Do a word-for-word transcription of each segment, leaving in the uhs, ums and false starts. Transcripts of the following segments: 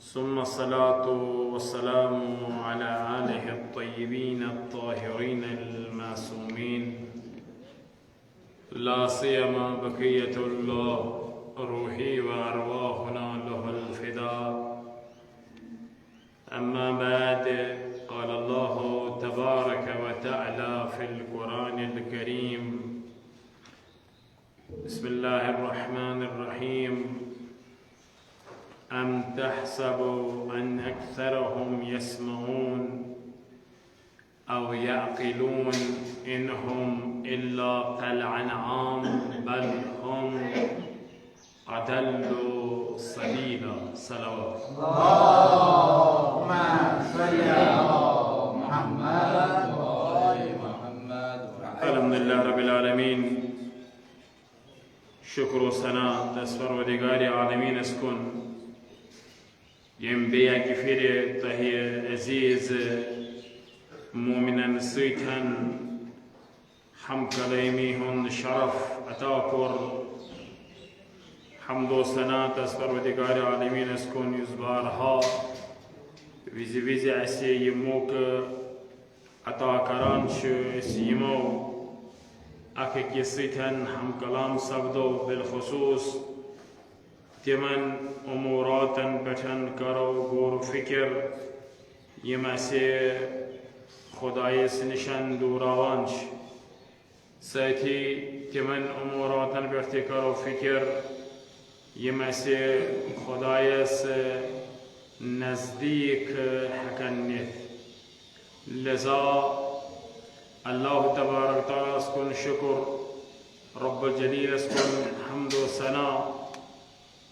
ثم الصلاة والسلام على آله الطيبين الطاهرين المعصومين، لا سيما بقية الله روحي وأرواحنا له الفداء. أما بعد، قال الله تبارك وتعالى في القرآن الكريم: بسم الله الرحمن الرحيم. أم تحسب أن أكثرهم يسمعون أو يعقلون إن هم إلا كالأنعام بل هم أضل سبيلا. صلوات. اللهم صل على محمد وآل محمد. الحمد لله رب العالمين. شکر و ثنا تس پروردگار عالمینس کن، یم بیٚیہِ اکہِ پھرِ تۄہہِ عزیز مومنن سۭتۍ ہم کلٲمی ہُنٛد شرف عطا کوٚر۔ حمد و ثنا تس پروردگار عالمینس کن، یُس بارہا وِزِ وِزِ اسہِ یہِ موقعہٕ عطا کران چھُ، أسۍ یِمو اکھ أکِس سۭتۍ ہم کلام سپدو، بالخصوص تِمن اموراتن پٮ۪ٹھ کرو غور و فکر، یِم اسہِ خدایس نِش دوٗراوان چھِ۔ سۭتی تِمن اموراتن پٮ۪ٹھ تہِ کرو فکر، یِم اسہِ خدایس نزدیٖک ہٮ۪کن نِتھ۔ لذا اللہ تبارک تعالیٰ ہس کُن شکر، رب الجلیلس کُن حمد و ثنا،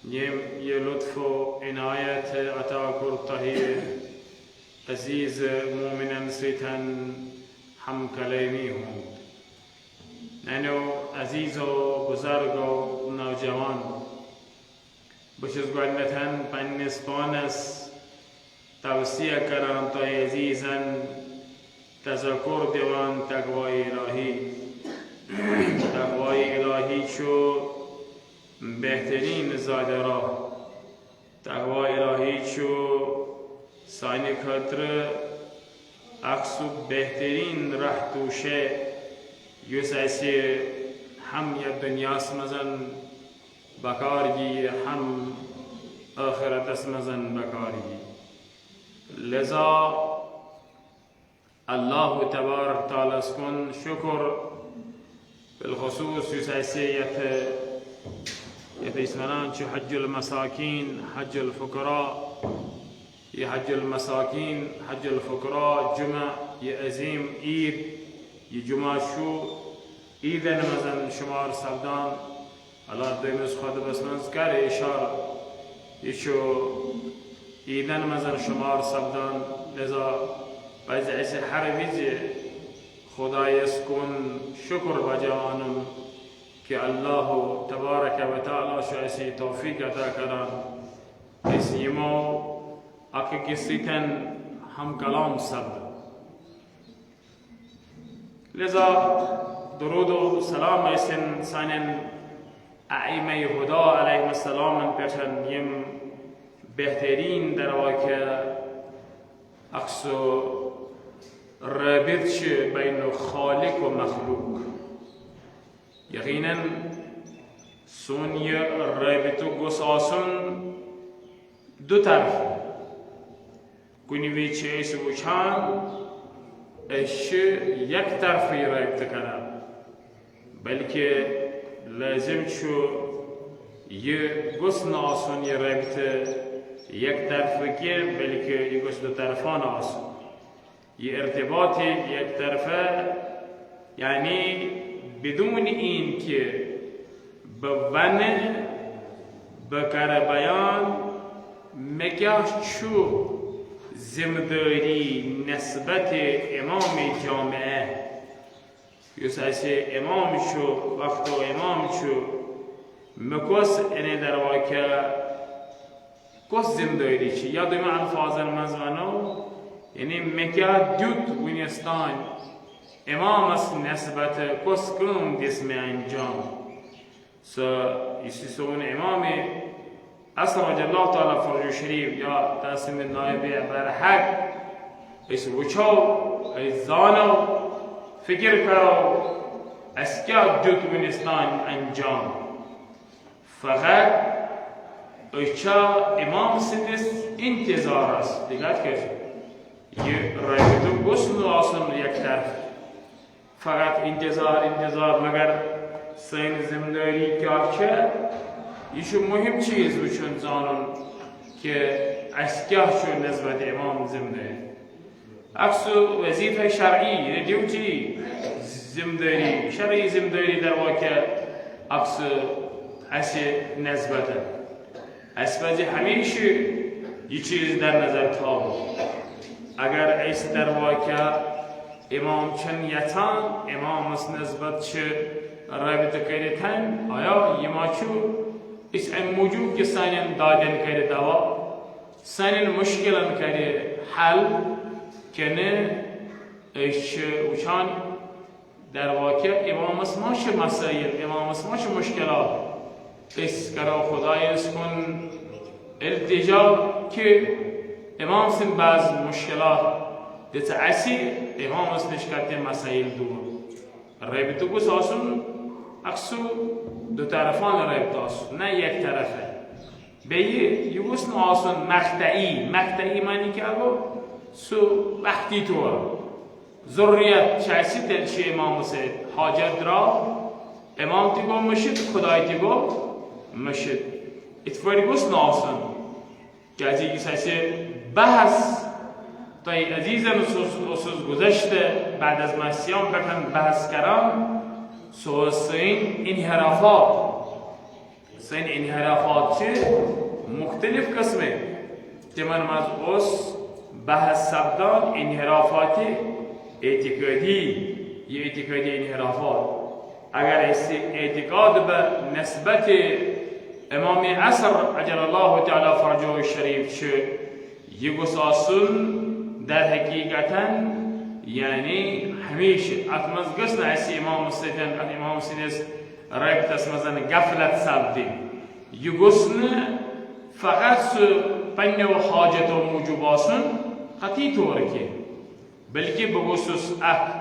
ییٚمۍ یہِ لطف و عنایت عطا کوٚر تۄہہِ عزیز مومنن سۭتۍ ہم کلٲمی ہُنٛد۔ میانیو عزیزو، بزرگو، نوجوانو، بہٕ چھُس گۄڈٕنٮ۪تھ پننِس پانس توصیہ کران تۄہہِ عزیزن، تذکر دِوان تقوی الہی۔ تقوی الہی چھُ بہترین زادِ راہ۔ تقوی الہی چھُ سانہِ خٲطرٕ اکھ سُہ بہترین راہ توشے، یُس اسہِ ہم یتھ دنیاہس منٛز بکار یی، ہم ٲخرتس منٛز بکار یی۔ لذا اللہ تبارک تعالیٰ ہس کُن شکر، بالخصوص یُس اسہِ یتھ، یتھ أسۍ ونان چھِ حج المساکین، حج الفقراء، یہِ حج المساکین، حج الفقراء جمعہ، یہِ عظیم عید، یہِ جمعہ چھُ عیدن منٛز شمار سپدان۔ اللہ دوٚیمِس خطبس منٛز کرِ اشارٕ، یہِ چھُ عیدن منٛز شمار سپدان، لذا پزِ اسہِ ہر وِزِ خدایس کُن شکر بجا انُن کہ اللہ تبارک و تعالیٰ چھُ اسہِ یہِ توفیق عطا کران، أسۍ یِمو اکھ أکِس سۭتۍ ہم کلام سپدو۔ لذا درود و سلام ٲسِن سانٮ۪ن ائمہ ہدا علیہم السلامن پٮ۪ٹھ، یِم بہترین درواقع اکھ سُہ رٲبط چھِ بین خالق و مخلوق۔ یقیناً سون یہِ رٲبطہٕ گوٚژھ آسُن دُطرفہٕ۔ کُنہِ وِزِ چھِ أسۍ وٕچھان، أسۍ چھِ یک طرفہٕ یہِ رٲبطہٕ کران، بلکہِ لٲزِم چھُ یہِ گوٚژھ نہٕ آسُن یہِ رٲبطہٕ یک طرفہٕ کینٛہہ، بلکہِ یہِ گوٚژھ دُطرفانہٕ آسُن۔ یہِ ارتباط یک طرفہ، یعنی بدون این کہ بہٕ ونہٕ، بہٕ کرٕ بیان، مےٚ کیٛاہ چھُ ذمہ دٲری نسبت امام جامعہ، یُس اسہِ امام چھُ، وقتو امام چھُ، مےٚ کۄس، یعنی درواقع کۄس ذمہ دٲری چھِ، یا دوٚیمہِ الفاظن منٛز ونو، یعنی مےٚ کیٛاہ دیُت وُنِس تام امامس نسبت، کۄس کٲم دِژ مےٚ انجام؟ سُہ، یُس یہِ سون امام اَسہِ رضی اللہ تعالیٰ فرجو شریف یا تحسین نائب برحق، أسۍ وٕچھو، أسۍ زانو، فکر کرو، اَسہِ کیٛاہ دیُت وٕنِس تام انجام۔ فقط أسۍ چھا امام سٕنٛدِس انتظارس، دِقت کٔرِو، یہِ رٲبطہٕ گوٚژھ نہٕ آسُن یک طرف۔ فقط انتظار، انتظار، مگر سٲنۍ ذمہٕ دٲری کیٛاہ چھےٚ؟ یہِ چھُ مُہِم چیٖز وٕچھُن، زانُن کہِ اَسہِ کیٛاہ چھُ نسبت امام ذمہٕ دٲری۔ اکھ سُہ وظیفہ شرعی، یہِ ڈیوٹی، ذمہٕ دٲری، شرعی ذمہٕ دٲری درواقع اکھ سُہ اَسہِ نسبت۔ اَسہِ پَزِ ہمیشہِ یہِ چیٖز در نظر تھاوُن۔ اگر أسۍ درواقع امام چھِنہٕ یژھان، امامس نسبت چھِ رٲبطہٕ کٔرِتھ، آیا یہِ ما چھُ أسۍ اَمہِ موٗجوٗب کہِ سانٮ۪ن دادٮ۪ن کرِ دوا، سانٮ۪ن مُشکِلن کرِ حل، کِنہٕ أسۍ چھِ وٕچھان درواقع امامس ما چھِ مسائل، امامس ما چھِ مشکلات؟ أسۍ کرو خدایس کُن التجا کہِ امام سٕنٛدۍ بعض مشکلات دِژٕ اَسہِ، امامس نِش کر تِم مسائل دوٗر۔ رٲبطہٕ گوٚژھ آسُن اکھ سُہ دُطرفانہٕ رٲبطہٕ آسُن، نہ یک طرفہ۔ بیٚیہِ یہِ گوٚژھ نہٕ آسُن مقطعی۔ مقطعی معنی کیٛاہ گوٚو؟ سُہ وقتی طور۔ ضروریت چھِ اَسہِ، تیٚلہِ چھِ امامس سۭتۍ حاجت درٛاو، امام تہِ گوٚو مٔشِتھ، خداے تہِ گوٚو مٔشِتھ۔ یِتھ پٲٹھۍ گوٚژھ نہٕ آسُن، کیٛازِ یُس اَسہِ بحث تۄہہِ عزیزن اوسُس، اوسُس گُذشتہٕ بعد از ماہ صیام پٮ۪ٹھ بحث کران، سُہ اوس سٲنۍ انحرافات۔ سٲنۍ انحرافات چھِ مُختٔلِف قٕسمٕکۍ۔ تِمن منٛز اوس بحث سپدان انحرافات اعتقٲدی، یہِ اعتقٲدی انحرافات۔ اگر أسۍ اعتقاد بہ نسبت امام عصر عجل اللہ تعالیٰ فرجہ شریف چھِ، یہِ گوٚژھ آسُن در حقیقتاً، یعنی ہمیشہِ۔ اتھ منٛز گٔژھ نہٕ اسہِ امامس سۭتۍ، اتھ امام سٕنٛدِس رٲبطس منٛز غفلت سپدٕنۍ۔ یہِ گوٚژھ نہٕ فقط سُہ پننیو حاجتو موٗجوٗب آسُن قطعی طور کینٛہہ، بلکہِ بہٕ گوٚژھُس اکھ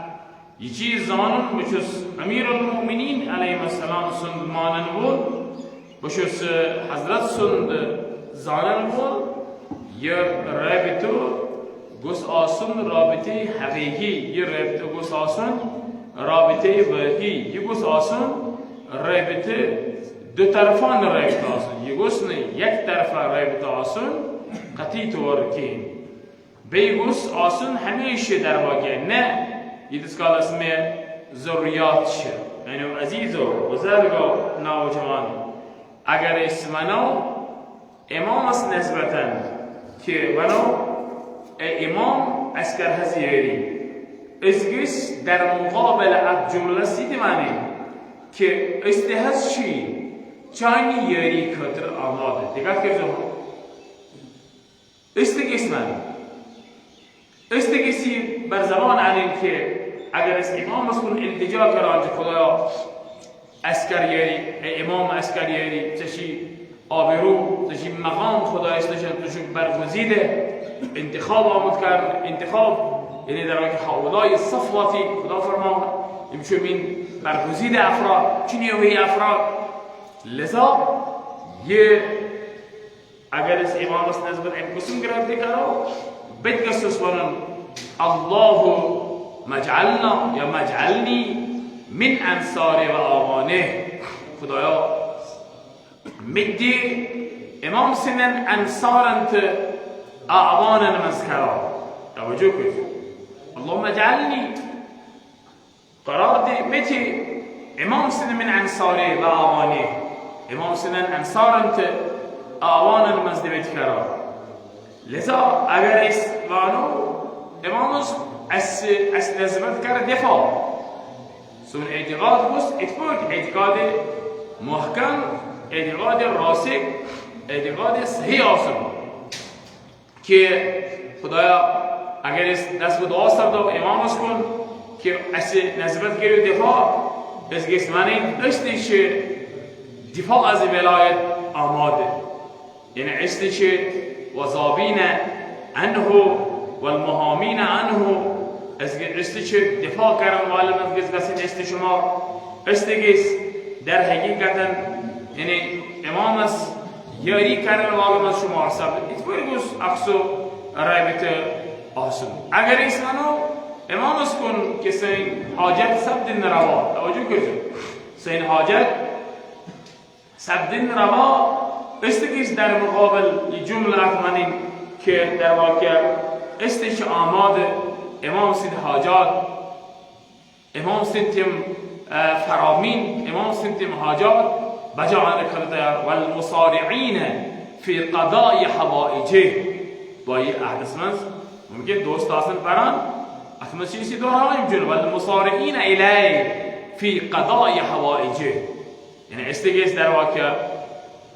یہِ چیٖز زانُن، بہٕ چھُس امیر المؤمنین علیہ السلام سُنٛد مانن وول، بہٕ چھُس حضرت سُنٛد زانن وول۔ یہِ رٲبطہٕ گوٚژھ آسُن رٲبطے حقیقی، یہِ رٲبطہٕ گوٚژھ آسُن رٲبطے واقعی، یہِ گوٚژھ آسُن رٲبطہٕ دُطرفانہٕ رٲبطہٕ آسُن، یہِ گوٚژھ نہٕ یک طرفہ رٲبطہٕ آسُن قطعی طور کینٛہہ۔ بیٚیہِ گوٚژھ آسُن ہمیشہِ درواقع، نہ ییٖتِس کالس مےٚ ضروریات چھِ۔ میانیو عزیزو، بزرگو، نوجوانو، اگر أسۍ ونو امامس نسبتاً کہِ ونو، اے امام، اسہِ کر حظ یٲری، أسۍ گٔژھۍ در مقابل اتھ جملس یہِ تہِ ونٕنۍ کہِ أسۍ تہِ حظ چھِ چانہِ یٲری خٲطرٕ آمادٕ۔ تہِ کتھ کٔرۍزیو، أسۍ تہِ گٔژھۍ وَنٕنۍ۔ أسۍ تہِ گٔژھۍ یہِ بر زبان اَنٕنۍ کہِ اگر أسۍ اِمامَس کُن التجا کران چھِ، خدایا، اَسہِ کر یٲری، اے اِمام، اَسہِ کر یٲری، ژےٚ چھی آبروٗ، ژےٚ چھی مقام خدایَس نِش، ژٕ چھُکھ برگزیدہ انتخاب آمُت کرنہٕ، انتخاب، یعنی در واقع ہؤلاء صفوتی، خدا فرماوان، یِم چھِ میٲنۍ برگزیدہ افراد، چھِنہٕ یِہوٚے افراد۔ لہذا یہِ اگر أسۍ اِمامَس نسبت اَمہِ قٕسمٕکۍ رٲبطہٕ کرو، بہٕ تہِ گژھُس وَنُن، اللہم اجعلنا یا اجعلنی من انصارہ و اعوانہ۔ خدایا، مےٚ تہِ دِ اِمام سٕنٛدٮ۪ن انصارن تہٕ اعوانن منٛز قرار۔ توجہ کٔرِو۔ اللہم اجعلنی قرار دِ مےٚ تہِ اِمام سٕنٛدِ من انصارہ و اعوانہ، اِمام سٕنٛدٮ۪ن انصارن تہٕ اعوانن منٛز دِ مےٚ تہِ قرار۔ لہذا اگر أسۍ وانو، اِمامس اَسہِ، اَسہِ نسبت کرِ دفاع، سون اعتقاد گوٚژھ اِتھ پٲٹھۍ اعتقاد محکم، اعتقاد راسخ، اعتقاد صحیح آسُن۔ کہ خدایا، اگر أسۍ دست بدعا سپدو امامس کُن کہ اَسہِ نسبت کٔرِو دفاع، أسۍ گٔژھۍ ونٕنۍ، أسۍ تہِ چھِ دفاع از ولایت آمادٕ۔ یعنی أسۍ تہِ چھِ وذابین عنہ والمحامین عنہ، أسۍ گٔژھۍ، أسۍ تہِ چھِ دفاع کرن والٮ۪ن ہٕنٛز گٔژھۍ گژھٕنۍ أسۍ تہِ شمار۔ أسۍ تہِ گٔژھۍ در حقیقتن یعنی امامس یٲری کرن والن منٛز شمار سپدٕنۍ۔ یِتھ پٲٹھۍ گوٚژھ اکھ سُہ رٲبطہٕ آسُن۔ اگر أسۍ ونو امامس کُن کہِ سٲنۍ حاجت سپدٕنۍ نہٕ روا، توجہ کٔرزیو، سٲنۍ حاجت سپدٕنۍ روا، أسۍ تہِ گٔژھۍ در مقابل یہِ جملہٕ اتھ ونٕنۍ کہِ در واقع أسۍ تہِ چھِ آمادٕ امام سٕنٛدۍ حاجات، امام سٕنٛدۍ تِم، آ، فرامین، امام سٕنٛدۍ تِم حاجات بجا انہٕ خٲطرٕ تیار۔ والمسارعین فی قضاء حوائجہ۔ بایہِ عہدس منٛز ممکن دوست آسن پران، اتھ منٛز چھِ أسۍ یہِ دۄہراوان یِم جملہٕ، والمسارعین الیہ فی قضاء حوائجہ۔ یعنی أسۍ تہِ گٔژھۍ در واقع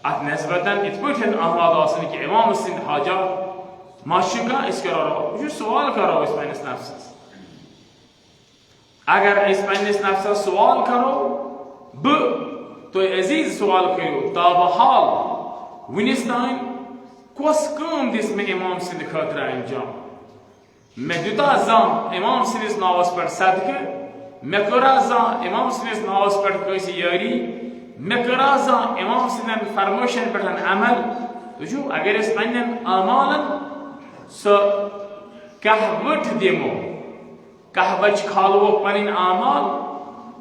اتھ نسبتن یِتھ پٲٹھۍ آمادٕ آسٕنۍ کہِ امام سٕنٛدۍ حاجات ما چھِ کانٛہہ، أسۍ کرو روا۔ یہِ چھُ سوال کرو أسۍ پننِس نفسس۔ اگر أسۍ پننِس نفسس سوال کرو، بہٕ، تُہۍ عزیز سوال کٔرِو، تابحال وُنِس تام کۄس کٲم دِژ مےٚ امام سٕنٛدِ خٲطرٕ انجام؟ مےٚ دیُتا زانٛہہ امام سٕنٛدِس ناوس پٮ۪ٹھ صدقہٕ؟ مےٚ کٔرا زانٛہہ امام سٕنٛدِس ناوس پٮ۪ٹھ کٲنٛسہِ یٲری؟ مےٚ کٔرا زانٛہہ امام سٕنٛدٮ۪ن فرمٲیشن پٮ۪ٹھ عمل؟ وٕچھِو، اگر أسۍ پننٮ۪ن اعمالن سۄ کہہ وٕٹھ دِمو، کہہ وٕٹھ کھالو پنٕنۍ اعمال،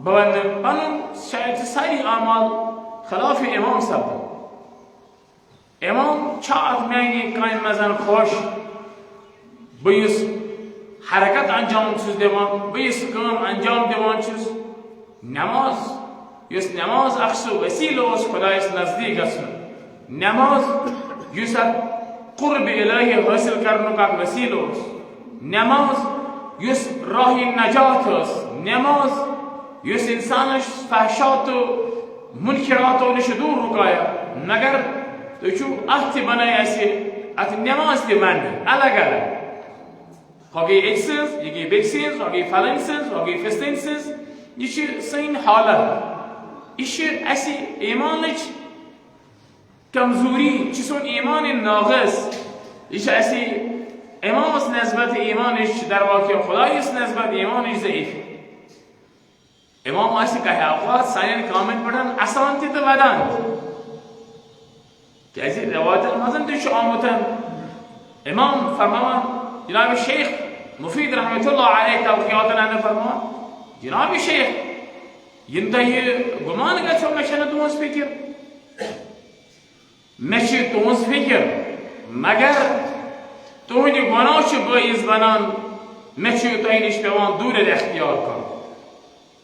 بہٕ ونہٕ پنُن، شاید چھِ سٲری اعمال خلاف امام سپدان۔ امام چھا اتھ میانہِ کامہِ منٛز خۄش؟ بہٕ یُس حرکت انجام چھُس دِوان، بہٕ یُس کٲم انجام دِوان چھُس، نماز، یُس نماز اکھ سُہ وسیلہٕ اوس خۄدایس نزدیٖک گژھُن، نماز یُس اکھ قرب الہی حٲصِل کرنُک اکھ وسیلہٕ اوس، نماز یُس راہ نجات ٲس، نماز یُس انسانس فحشا تہٕ منکراتو نِش دوٗر رُکایا، مگر تُہۍ چھِو اتھ تہِ بنٲے اسہِ، اتھ نماز تہِ بنڈٕ الگ الگ۔ ہۄ گٔے أکۍ سٕنٛز، یہِ گٔے بیٚکہِ سٕنٛز، ہۄ گٔے فلٲنۍ سٕنٛز، ہۄ گٔے فستٲنۍ سٕنٛز۔ یہِ چھِ سٲنۍ حالت، یہِ چھِ اسہِ ایمانٕچ کمزوری، یہِ چھِ سون ایمان ناقص۔ یہِ چھِ اسہِ امامس نسبت ایمانٕچ، در واقع خۄدایس نسبت ایمانٕچ ضعیف۔ امام آسہِ کہہ اوقات سانٮ۪ن کامٮ۪ن پٮ۪ٹھ اسان تہِ تہٕ ودان تہِ۔ کیازِ روایتن منٛز تہِ چھُ آمُت، امام فرماوان، جناب شیخ مفید رحمۃ اللہ علیہ توقیاتن اندر فرماوان، جناب شیخ، یِم تۄہہِ گُمان گژھو، مےٚ چھَنہٕ تُہٕنٛز فِکر، مےٚ چھِ تُہٕنٛز فِکر، مگر تُہٕنٛدِ گۄناہ چھِ بٲعث بنان، مےٚ چھُ تۄہہِ نِش پٮ۪وان دوٗرِتھ اختیار کرُن۔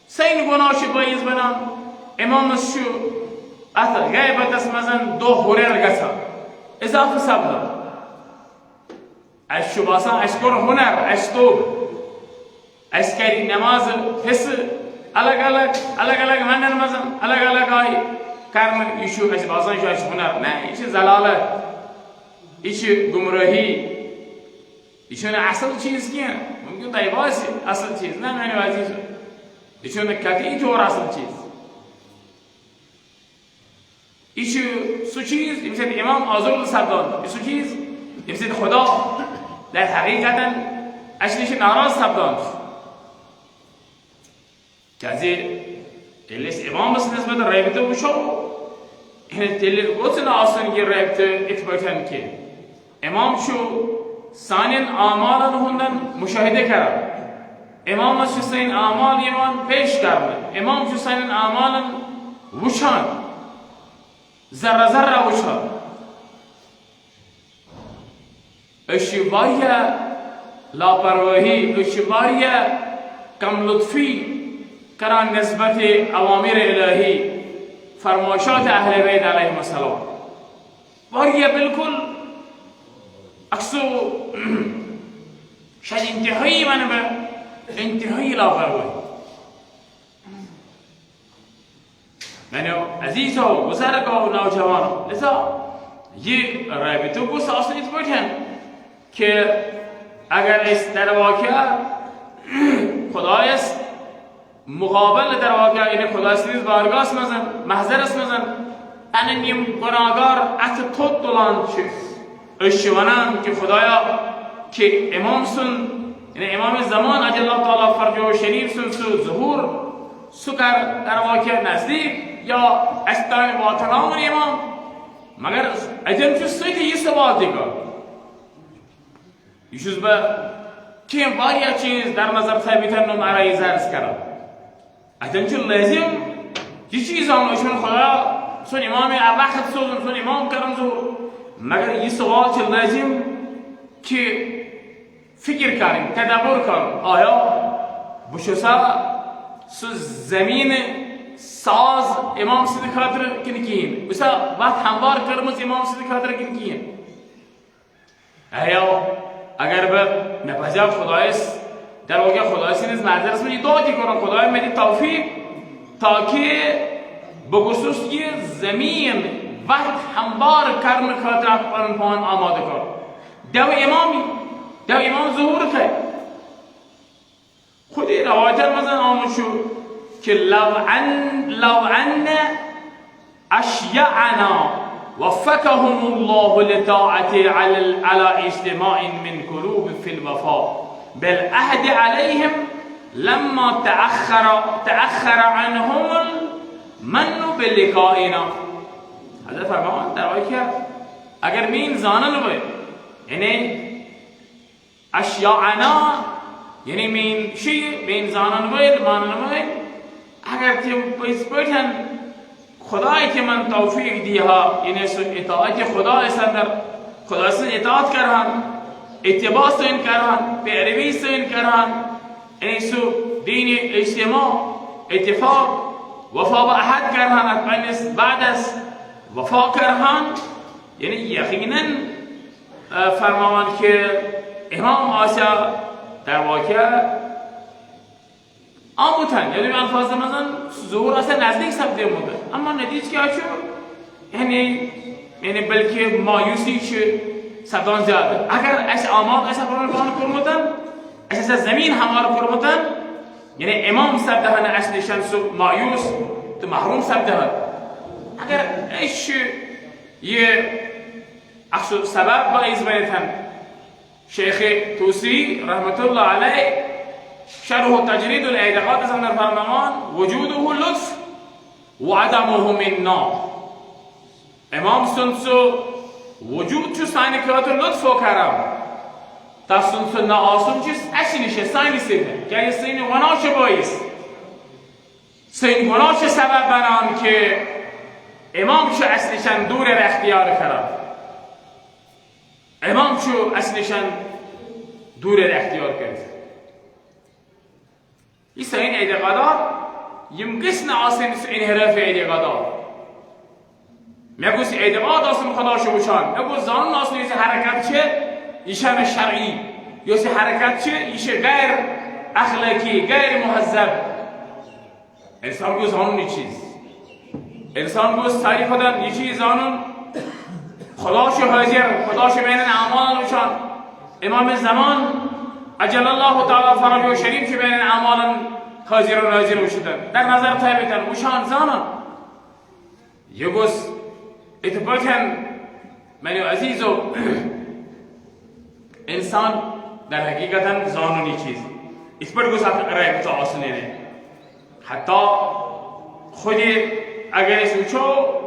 سٲنۍ گۄناہ چھِ بٲعث بنان۔ امامس چھُ اتھ غیبتس منٛز دۄہ ہُرٮ۪ر گژھان، اضافہٕ سپدان۔ اسہِ چھُ باسان، اسہِ کوٚر ہُنر، اسہِ توٚگ، اسہِ کرِ نمازٕ حصہٕ الگ الگ، الگ الگ ونڈن منٛز، الگ الگ آیہِ کرنہٕ۔ یہِ چھُ اسہِ باسان، یہِ چھُ اسہِ ہُنر۔ نہ، یہِ چھِ ضلالت، یہِ چھِ گمرٲہی، یہِ چھُنہٕ اصل چیٖز کینٛہہ۔ ممکن تۄہہِ باسہِ اصل چیٖز، نہ میانہِ عزیزو، یہِ چھُنہٕ قطعی طور اصل چیٖز۔ یہِ چھُ سُہ چیٖز، ییٚمہِ سۭتۍ امام آزُر سپدان، یہِ سُہ چیٖز، ییٚمہِ سۭتۍ خدا در حقیقتن اسہِ نِش ناراض سپدان چھُ۔ کیازِ ییٚلہِ أسۍ امامس نسبت رٲبطہٕ وٕچھو، یعنی تیٚلہِ گوٚژھ نہٕ آسُن یہِ رٲبطہٕ یِتھ پٲٹھۍ کینٛہہ۔ امام چھُ سانٮ۪ن اعمالن ہُنٛدن مشاہدٕ کران۔ امامس چھِ سٲنۍ اعمال یِوان پیش کرنہٕ۔ امام چھُ سانٮ۪ن اعمالن وٕچھان، ذرہ ذرہ وٕچھان۔ أسۍ چھِ واریاہ لاپرواہی، أسۍ چھِ واریاہ کم لطفی کران نسبت اوامر الہی، فرمائشات اہل بیت علیہم السلام۔ واریاہ بالکل عکسو، شاید انتہائی ونہٕ بہٕ، انتہائی لاپرواہی۔ میانیو عزیزو، بزرگو، نوجوانو، لہذا یہِ رٲبطہٕ گوٚژھ آسُن یِتھ پٲٹھۍ کہِ اگر أسۍ در واقع خۄدایس مُقابل در واقع، یعنی خۄداے سٕنٛدِس بارگاہس منٛز، محضرس منٛز، انن یم گناہگار اتھٕ تھوٚد تُلان چھِ، أسۍ چھِ ونان کہِ خدایا، کہِ امام سُنٛد، یعنی امام زمان عجل اللہ تعالیٰ فرجہ شریف سُنٛد سُہ ظہور، سُہ کر در واقع نزدیٖک یا اسہِ تام واتناوُن امام۔ مگر اتٮ۪ن چھُ سۭتی یہِ سوال تہِ کانٛہہ۔ یہِ چھُس بہٕ کینٛہہ واریاہ چیٖز در نظر تھٲومٕتۍ یِم عرٲیِض عرض کران۔ اتٮ۪ن چھُ لٲزِم یہِ چیٖز زانُن، أسۍ چھِ وَنان خدا سُنٛد امام وقت سوزُن، سُنٛد امام کرُن ظہور۔ مگر یہِ سوال چھُ لٲزِم کہِ فکر کرٕنۍ، تدبر کرُن، آیا بہٕ چھُسا سُہ زٔمیٖنہٕ ساز امام سٕنٛدِ خٲطرٕ کِنہٕ کِہیٖنۍ؟ بہٕ چھُسا وَتھ ہموار کٔرمٕژ امام سٕنٛدِ خٲطرٕ کِنہٕ کِہیٖنۍ؟ اے یو، اگر بہٕ، مےٚ پزِ ہا خدایس، دروگہ خدای سٕنٛدِس نظرس منٛز یہِ دعا تہِ کرُن، خدایا، مےٚ دِ توفیق، تاکہِ بہٕ گوٚژھُس یہِ زٔمیٖن وتھ ہموار کرنہٕ خٲطرٕ اکھ پنُن پان آمادٕ کرُن۔ دیو امام، دیو امام ظہوٗرتھے۔ خودی روایتن منٛز آمُت چھُ کہ لو ان، لو ان اشیعنا وفقهم الله لطاعته على، على اجتماع من قلوب في الوفاء بالعهد عليهم لما تأخر، تأخر عنهم المن بلقائنا۔ حضرت فرماوان در واقع، اگر میٲنۍ زانن وٲلۍ، یعنی اشیعنا، یعنی میٲنۍ شیعہ، میٲنۍ زانن وٲلۍ، مانن وٲلۍ، اگر تِم پٔزۍ پٲٹھۍ خداے تِمن توفیق دی ہا، یعنی سُہ اطاعت خدایس اندر، خدا سٕنٛز اطاعت کرہن، اتباع سٲنۍ کرہن، پیروی سٲنۍ کرہن، یعنی سُہ دین اجتماع، اتفاق، وفا و عہد کرہن اتھ پننِس وعدس وفا کرہن، یعنی یقیناً، آ، فرماوان کہ امام آسیا در واقع آمُت ہن، ییٚلہِ الفاظن منٛز ظہور آسہِ نزدیٖک سپدیمُت، اما نتیجہٕ کیٛاہ چھُ؟ یعنی، یعنی بلکہ مایوسی چھِ سپدان زیادٕ۔ اگر اسہِ آماد آسہِ ہا پنُن پان کوٚرمُت، اسہِ آسہِ ہا زٔمیٖن ہموار کوٚرمُت، یعنی امام سپدٕ ہا نہٕ اسہِ نِش سُہ مایوس تہٕ محروم سپدٕ ہا۔ اگر أسۍ چھِ یہِ اکھ سُہ سبب باعث بٔنِتھ، شیخ طوسی رحمت اللہ علیہ شرح تجرید الاعتقادس اندر فرماوان، وجودہ لطف وعدمہ منا۔ امام سُنٛد سُہ وجود چھُ سانہِ خٲطرٕ لطف و کرم، تس سُنٛد سُہ نہ آسُن چھُ اسہِ نِش، سانہِ سۭتۍ، کیازِ سٲنۍ گۄناہ چھِ بٲعث، سٲنۍ گۄناہ چھِ سبب بنان کہ امام چھُ اسہِ نِش دوٗرٮ۪ر اختیار کران۔ امام چھُ اسہِ نِش دوٗرٮ۪ر اختیار کٔرِتھ۔ یہِ سٲنۍ اعتقادات، یِم گٔژھۍ نہٕ آسٕنۍ سُہ انحراف اعتقادات۔ مےٚ گوٚژھ یہِ اعتقاد آسُن، خدا چھُ وٕچھان۔ مےٚ گوٚژھ زانُن آسُن، یُس یہِ حرکت چھِ، یہِ چھَنہٕ شرعی۔ یۄس یہِ حرکت چھِ، یہِ چھِ غیر اخلٲقی، غیر مہذب۔ انسان گوٚژھ زانُن یہِ چیٖز۔ انسان گوٚژھ ساروی کھۄتہٕ یہِ چیٖز زانُن، خدا چھُ حٲضِر، خدا چھُ میانٮ۪ن اعمالن وٕچھان۔ امام زمان عجل اللہ تعالیٰ فرجہ شریف چھُ میانٮ۪ن اعمالن حٲضِر و نٲظِر وٕچھِتھ، در نظر تھٲوِتھ، وٕچھان، زانان۔ یہِ گوٚژھ یِتھ پٲٹھۍ، میانیو عزیزو، انسان در حقیقتاً زانُن یہِ چیٖز۔ یِتھ پٲٹھۍ گوٚژھ اکھ رٲبطہٕ آسُن، یعنی حتیٰ خود اگر أسۍ وٕچھو،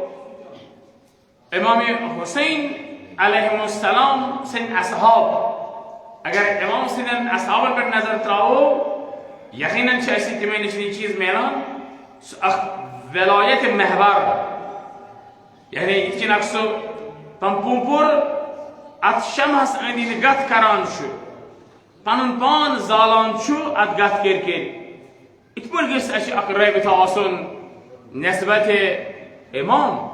امام حسین علیہ السلام سٕنٛدۍ اصحاب، اگر امام سٕنٛدٮ۪ن اصحابن پٮ۪ٹھ نظر تراوو، یقیناً چھِ اَسہِ تِمن نِش یہِ چیٖز میلان، سُہ اکھ ولایت محور، یعنی یِتھ کٔنۍ اکھ سُہ پمپوٗپُر اتھ شمعس أنٛدۍ أنٛدۍ گتھ کران چھُ، پنُن پان زالان چھُ اتھ گتھ کٔرۍ کٔرۍ۔ یِتھ پٲٹھۍ گژھِ اَسہِ اکھ رٲبطہٕ آسُن نسبت امام۔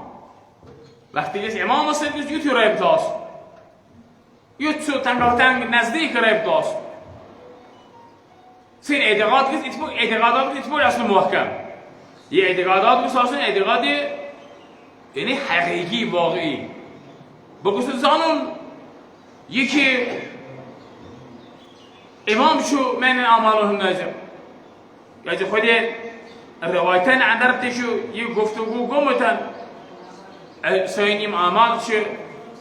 وقتٕکِس امامس سۭتۍ گژھِ یُتھ ہیوٗ رٲبطہٕ آسُن، یُتھ سُہ تنگو تنگ نزدیٖک رٲبطہٕ آسُن۔ سٲنۍ اعتقاد گژھِ یِتھ پٲٹھۍ، اعتقادات گژھِ یِتھ پٲٹھۍ آسُن محکم۔ یہِ اعتقادات گژھِ آسُن اعتقاد یعنی حقیقی، واقعی۔ بہٕ گوٚژھُس زانُن یہِ کہِ امام چھُ میانٮ۪ن اعمالن ہُنٛد نٲظِر۔ کیازِ خۄدے روایتن اندر تہِ چھُ یہِ گفتگو گوٚمُت۔ سٲنۍ یِم اعمال چھِ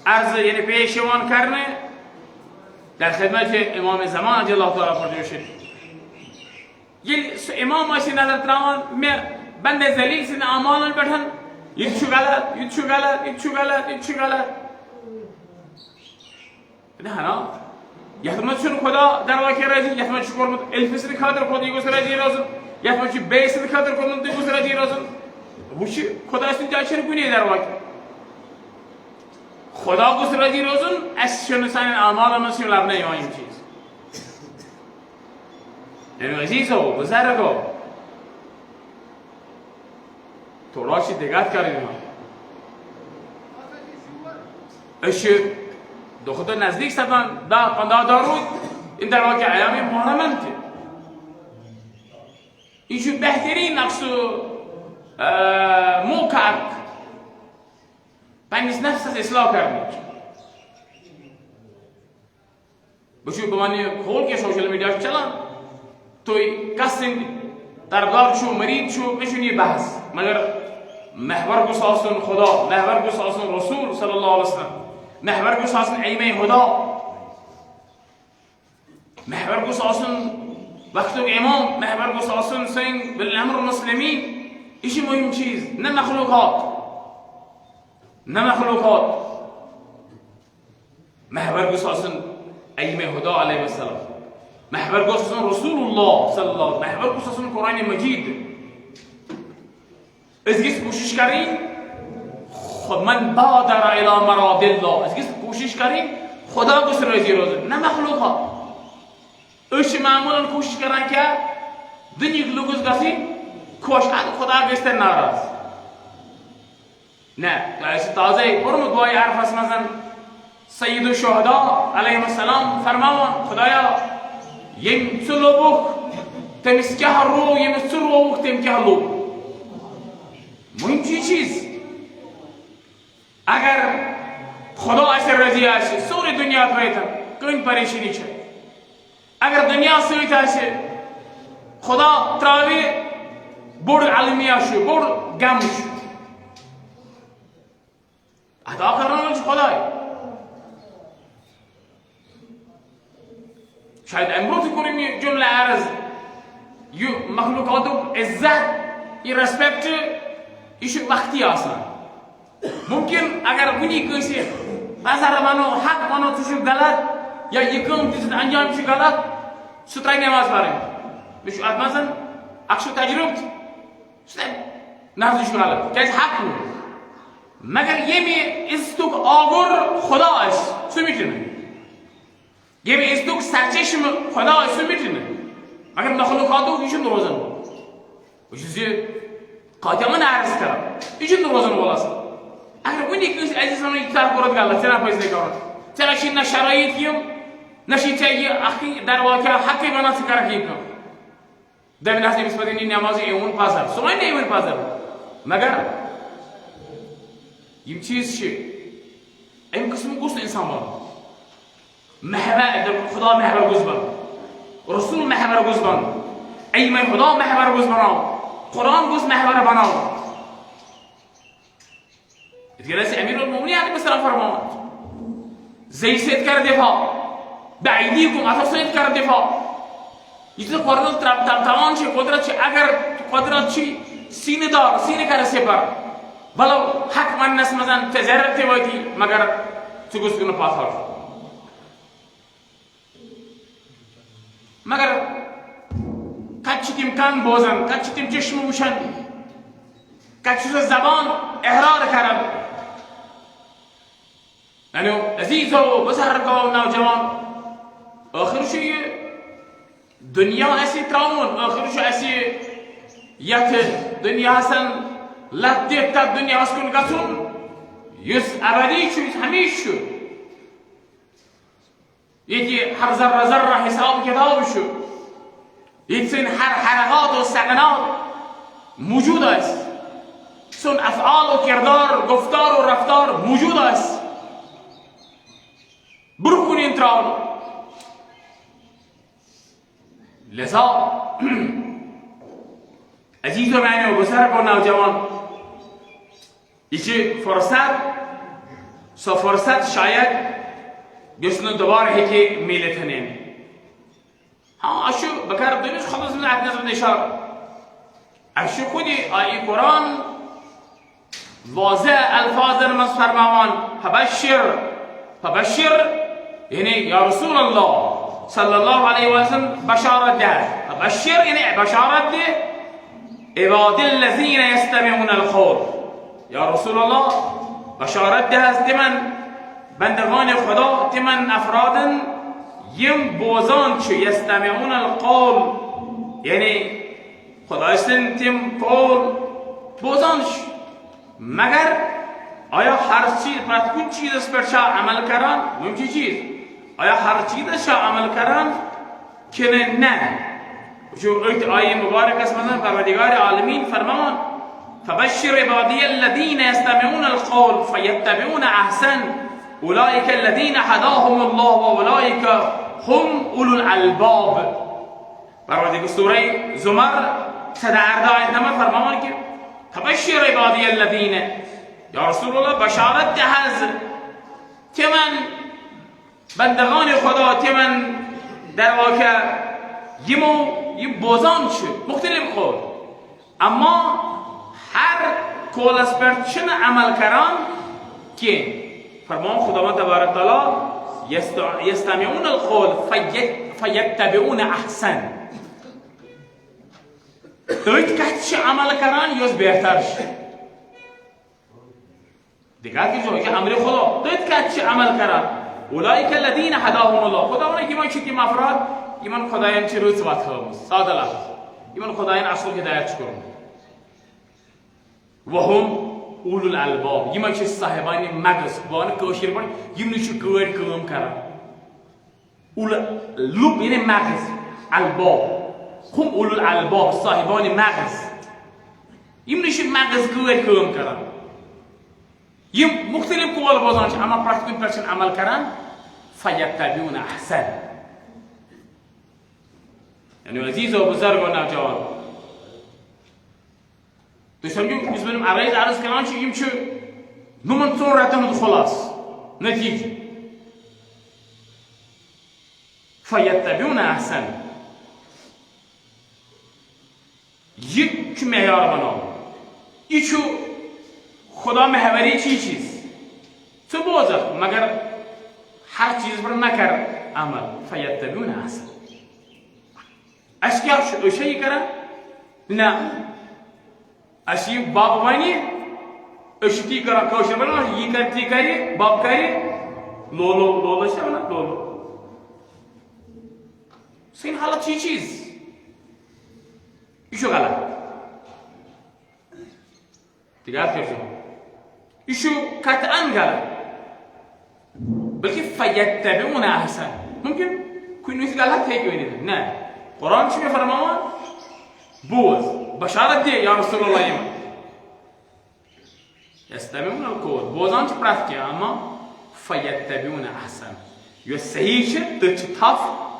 عرضہٕ، یعنی پیش یِوان کرنہٕ در خدمت امام زمان رضی اللہ تعالیٰ عنہ۔ ییٚلہِ سُہ امام آسہِ نظر تراوان مےٚ بندے ذلیل سٕنٛدِ اعمالن پٮ۪ٹھ، یہِ تہِ چھُ غلط، یہِ تہِ چھُ غلط، یہِ تہِ چھُ غلط، یہِ تہِ چھُ غلط۔ نہ، نہ۔ یتھ منٛز چھُنہٕ خدا درواقع رٲضی، یتھ منٛز چھُ کوٚرمُت ألفہٕ سٕنٛدِ خٲطرٕ خۄدٕے گوٚژھ رٲضی روزُن، یتھ منٛز چھُ بیٚیہِ سٕنٛدِ خٲطرٕ کوٚرمُت تُہۍ گوٚژھ رٲضی روزُن۔ وٕچھ، خدا سٕنٛدِ جایہِ چھُنہٕ کُنے درواقع۔ خدا گوٚژھ رٲضی روزُن، اَسہِ چھُنہٕ سانٮ۪ن اعمالن منٛز چھُنہٕ لبنہٕ یِوان یِم چیٖز۔ میانیو عزیزو، بزرگو، تھوڑا چھِ دِقت کرٕنۍ وۄنۍ۔ أسۍ چھِ دۄہ کھۄتہٕ دۄہ نزدیٖک سپدان دَہ پنٛداہ دۄہ روٗدۍ اِنتہا کہِ ایام محرمن تہِ۔ یہِ چھُ بہتریٖن اکھ سُہ، آ، موقع اکھ پننِس نفسس اصلاح کرنٕچ۔ بہٕ چھُس، بہٕ وَنہٕ یہِ کھول کہِ سوشل میڈیا چھُ چلان، تُہۍ کَس سٕنٛدۍ طرفدار چھُو، مریٖد چھُو، مےٚ چھُنہٕ یہِ بحث، مگر محور گوٚژھ آسُن خدا، محور گوٚژھ آسُن رسول صلی اللہ علیہ وسلم، محور گوٚژھ آسُن ایمے ہدا، محور گوٚژھ آسُن وقتُک امام، محور گوٚژھ آسُن سٲنۍ ولی الامر مسلمین۔ یہِ چھِ مُہِم چیٖز، نہ مخلوقات، نہ مخلوقات۔ محور گوٚژھ آسُن ایمے ہدا علیہ السلام۔ محور گوٚژھ آسُن رسول اللہ صلی اللہ علیہ وسلم۔ محور گوٚژھ آسُن قرآن مجید۔ أسۍ گٔژھۍ کوٗشِش کَرٕنۍ، خۄ-، من بادر الی مراد اللہ۔ أسۍ گٔژھۍ کوٗشِش کَرٕنۍ خدا گوٚژھ رٲضی روزُن، نہ مخلوقات۔ أسۍ چھِ معموٗلن کوٗشِش کَران کیٛاہ؟ دُنیہٕکۍ لُکھ گٔژھۍ گژھٕنۍ خۄش، اَدٕ خدا گژھِ تیٚلہِ ناراض۔ نہ، تۄہہِ آسہِ تازَے پوٚرمُت دۄہے عرفس منٛز سید الشہداء علیہ السلام فرماوان، خدایا، ییٚمۍ ژٕ لوٚبُکھ، تٔمِس کیٛاہ روو، ییٚمِس ژٕ رووُکھ، تٔمۍ کیٛاہ لوٚب؟ مُہِم چھِ یہِ چیٖز۔ اگر خدا آسہِ رٲضی آسہِ، سورُے دُنیا ترٲیِتھ، کٕہٕنۍ پریشٲنی چھےٚ۔ اگر دُنیا سۭتۍ آسہِ، خدا ترٛاوِ، بوٚڑ المیہ چھُ، بوٚڑ غم چھُ۔ عطا کرن وول چھُ خداے۔ شاید امہِ برونٛہہ تہِ کوٚرُم یہِ جملہٕ عرض، یہِ مخلوقاتُک عزت، یہِ respect، یہِ چھُ وقتی آسان۔ ممکن اگر وٕنی کٲنٛسہِ نظر ونو، حق ونو، ژٕ چھُکھ غلط، یا یہِ کٲم تہِ ژٕ انجام چھُ غلط، سُہ ترٛایہِ نٮ۪ماز پرٕنۍ۔ مےٚ چھُ اتھ منٛز اکھ سُہ تجربہٕ تہِ۔ سُہ دپہِ، نہ حظ، یہِ چھُ غلط، کیازِ حق ووٚن۔ مگر ییٚمہِ عزتُک آگُر خدا آسہِ، سُہ مِٹہِ نہٕ۔ ییٚمہِ عزتُک سرچشمہٕ خدا آسہِ، سُہ مِٹہِ نہٕ۔ مگر مخلوقاتُک یہِ چھُنہٕ روزان۔ بہٕ چھُس یہِ قاطعانہٕ عرض کران، یہِ چھُنہٕ روزان وول آسان۔ اگر وٕنی کٲنٛسہِ عزیز ونو، یہِ ژےٚ کوٚرُتھ غلط، ژےٚ نہ پزِ نہٕ کرُن، ژےٚ نہ چھی نہ شرٲیِط یِم، نہ چھی ژےٚ یہِ اکھ دروازٕ کیٛاہ حقٕے بنان، ژٕ کرکھ یہِ کٲم۔ دَپہِ نہ حظ، أمِس پَزِ نہٕ نٮ۪مازٕے، أمۍ ووٚن پَزر، سُہ وَنہِ نہٕ، أمۍ ووٚن پَزر۔ مگر یِم چیٖز چھِ، اَمہِ قٕسمُک گوٚژھ نہٕ اِنسان بَنُن۔ محور، خدا محور گوٚژھ بَنُن، رسول محور گوٚژھ بَنُن، علمِ خدا محور گوٚژھ بَناوُن، قرآن گوٚژھ محور بَناوُن۔ یِتھ کٔنۍ اَسہِ امیر المومنین علیہ السلام فرماوان، زیٚیہِ سۭتۍ کر دفاع، بے ایدیکم، اتھو سۭتۍ کر دفاع۔ یہِ ژٕ قۄدرت ترا-، ترا-، تراوان چھِ، قۄدرت چھِ، اگر قۄدرت چھِ سینہٕ دار، سینہٕ کر سپر، ولو حق وننس منٛز ژےٚ ضرر تہِ وٲتی، مگر ژٕ گوٚژھ نہٕ پتھ ہٹُن۔ مگر کتہِ چھِ تِم کن بوزان، کتہِ چھِ تِم چشمہٕ وٕچھان، کتہِ چھِ سۄ زبان احرار کران؟ میانیو عزیزو، بزرگو، نوجوان، ٲخر چھُ یہِ دُنیا اَسہِ ترٛاوُن، ٲخر چھُ اَسہِ یَتھ دُنیاہَس لَتھ دِتھ تَتھ دُنیاہَس کُن گژھُن، یُس ابدی چھُ، یُس ہمیشہِ چھُ۔ ییٚتہِ ہر ذرہ ذرہ حساب کتاب چھُ، ییٚتہِ سٲنۍ ہر حرکات و سکنات موجود آسہِ، سون افعال و کردار، گفتار و رفتار موجود آسہِ، برونٛہہ کُن یِن ترٛاونہٕ۔ لہذا عزیزو میانیو بزرگو نوجوان، یہِ چھِ فرصت، سۄ فرصت شاید یۄس نہٕ دوبارٕ ہیٚکہِ میٖلِتھ۔ ہاں، اَسہِ چھُ، بہٕ کَرٕ تُہٕنٛدِس خۄدَس منٛز اَتھ نظرِ اِشارٕ۔ اَسہِ چھُ خود یہِ آیہِ قرآن واضح الفاظن منٛز فرماوان، فبشر، فبشر، یعنی یا رسول اللہ صلی اللہ علیہ وسلم بشارت دِ، فبشر یعنی بشارت دِ، عباد الذین یستمعون القول، یا رسول اللہ بشارت دِ حظ تِمن بندگان خدا، تِمن افرادن یِم بوزان چھِ، یستمعون القول، یعنی خدای سٕنٛدۍ تِم قول بوزان چھِ، مگر آیا ہر چیز، پرٛٮ۪تھ کُنہِ چیزس پٮ۪ٹھ چھا عمل کران؟ مُمکِن چیز، آیا ہر چیزس چھا عمل کران کِنہٕ نہ؟ وٕچھو أتھۍ آیہِ مُبارکس منٛز پروردگار عالمین فرماوان، فبشر عبادی الذین یستمعون القول فیتبعون احسن، اولئک الذین هداهم الله و اولئک هم اولو الالباب۔ پروردگار سورہ زمر سدہ اردہ آیت نمبر فرماوان کہ، فبشر عبادی الذین، یا رسول اللہ بشارت دِ حظ تِمن بندگان خدا، تِمن در واقع یِمو یہِ بوزان چھِ مختلف قول، اما ہر قولس پٮ۪ٹھ چھِنہٕ عمل کران کینٛہہ۔ فرماوان خداوند تبارک تعالیٰ، یست-، یستمعون القول فیت-، فیتبعون احسن۔ تٔتھۍ کتھِ چھِ عمل کران یۄس بہتر چھِ۔ دِقت کٔرِو، یہِ چھُ امرِ خدا۔ تٔتھۍ کتھِ چھِ عمل کران۔ اولئک الذین ہداهم اللہ۔ خدا ونان، یِمے چھِ تِم افراد، یِمن خداین چھِ رٕژ وتھ ہٲومٕژ۔ سادٕ لفظ، یِمن خداین اصل ہدایت چھُ کوٚرمُت۔ وهم اولو الالباب، یِمے چھِ صاحبانِ مغز۔ بہٕ ونہٕ کٲشِر پٲٹھۍ، یِمنٕے چھِ گٲڑۍ کٲم کران۔ اول-، لب یعنی مغز، الباب، هم اولو الالباب، صاحبانِ مغز۔ یِمنٕے چھِ مغز گٲڑۍ کٲم کران۔ یِم مختلف قول بوزان چھِ، اما پرٛٮ۪تھ کُنہِ پٮ۪ٹھ چھِنہٕ عمل کران۔ فیتبعون احسن۔ یعنی عزیزو، بزرگو، نوجوان، تُہۍ سمجھِو، یُس بہٕ یِم عرض عرض کران چھُ، یِم چھِ یِمن ژۄن رٮ۪تن ہُنٛد خلاصہٕ، نتیٖجہٕ۔ فیتبعون احسن۔ یہِ چھُ معیار بناوُن۔ یہِ چھُ خدا محوری چی چیز۔ ژٕ بوزکھ، مگر ہر چیز پر نہ کر عمل۔ فیتبعون احسن۔ اَسہِ کیٛاہ چھُ؟ أسۍ چھا یہِ کران؟ نہ۔ اَسہِ یہِ بب وَنہِ، أسۍ چھِ تی کران، کٲشِر پٲٹھۍ وَنان، یہِ کرِ، تی کرِ، بب کرِ، لولو، لولو چھِ وَنان، لولو۔ سٲنۍ حالت چھِ یہِ چیٖز۔ یہِ چھُ غلط۔ تِکیٛازِ کیٛاہ چھُ؟ یہِ چھُ قطعاً غلط۔ بلکہ فیتبعون احسن۔ ممکن کُنہِ وِزِ غلط ہیٚکہِ ؤنِتھ۔ نہ، قرآن چھُ مےٚ فرماوان، بوز، بشارت دِ یا رسول اللہ یِمن۔ یستمعون القول، بوزان چھِ پرٛٮ۪تھ کینٛہہ، اما فیتبعون احسن۔ یۄس صحیح چھِ، تٔتھۍ چھِ تھپھ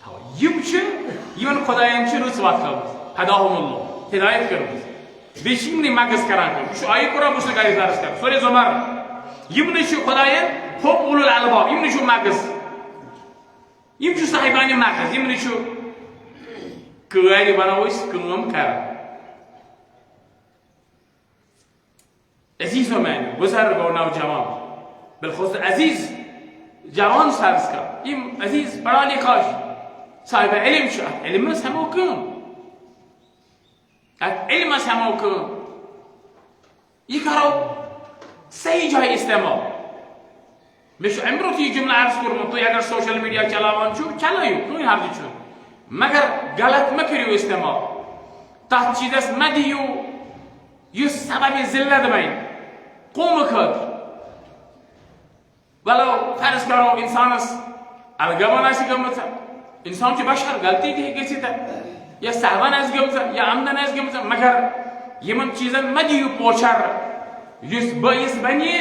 تھاوان۔ یِم چھِ، یِمن خداین چھِ رٕژ وتھ ہٲومٕژ، ہداہم اللہ، ہدایت کٔرمٕژ۔ بیٚیہِ چھِ یِمنٕے مغز کران کٲم۔ یہِ چھُ آیہِ قرآن، بہٕ چھُس نہٕ گرِ درس کران، سورہ زمر۔ یِمنٕے چھِ خداین، ہم اولو الالباب، یِمنٕے چھُ مغز۔ یِم چھِ صاحبانِ مغز، یِمنٕے چھُ کٲرۍ بناوو أسۍ کٲم کران۔ عزیزو میانیو، بزرگو، نوجوان، بالخصوص عزیز جوان سرس کا، یِم عزیز پڑھا لکھا چھِ، صاحب علم چھِ، اتھ علمس ہٮ۪مو کٲم، اتھ علمس ہٮ۪مو کٲم، یہِ کرو صحیح جایہِ استعمال۔ مےٚ چھُ امہِ برونٛٹھ یہِ جملہٕ عرض کوٚرمُت، تُہۍ اگر social media چلاوان چھِو، چلٲیِو، کٕہٕنۍ حرج چھُنہٕ، مگر غلط مہ کٔرِو استعمال۔ تتھ چیٖزس مہ دِیِو یُس سببِ ذلت بنہِ قومہٕ خٲطرٕ۔ ولو فرض کرو انسانس الگبن آسہِ گٔمٕژ، انسان چھُ بشر، غلطی تہِ ہیٚکہِ گٔژھِتھ، یا سہون آسہِ گٔمٕژ، یا عمدن آسہِ گٔمٕژ، مگر یِمن چیٖزن مہ دِیِو پوچھر یُس بٲیِس بنہِ،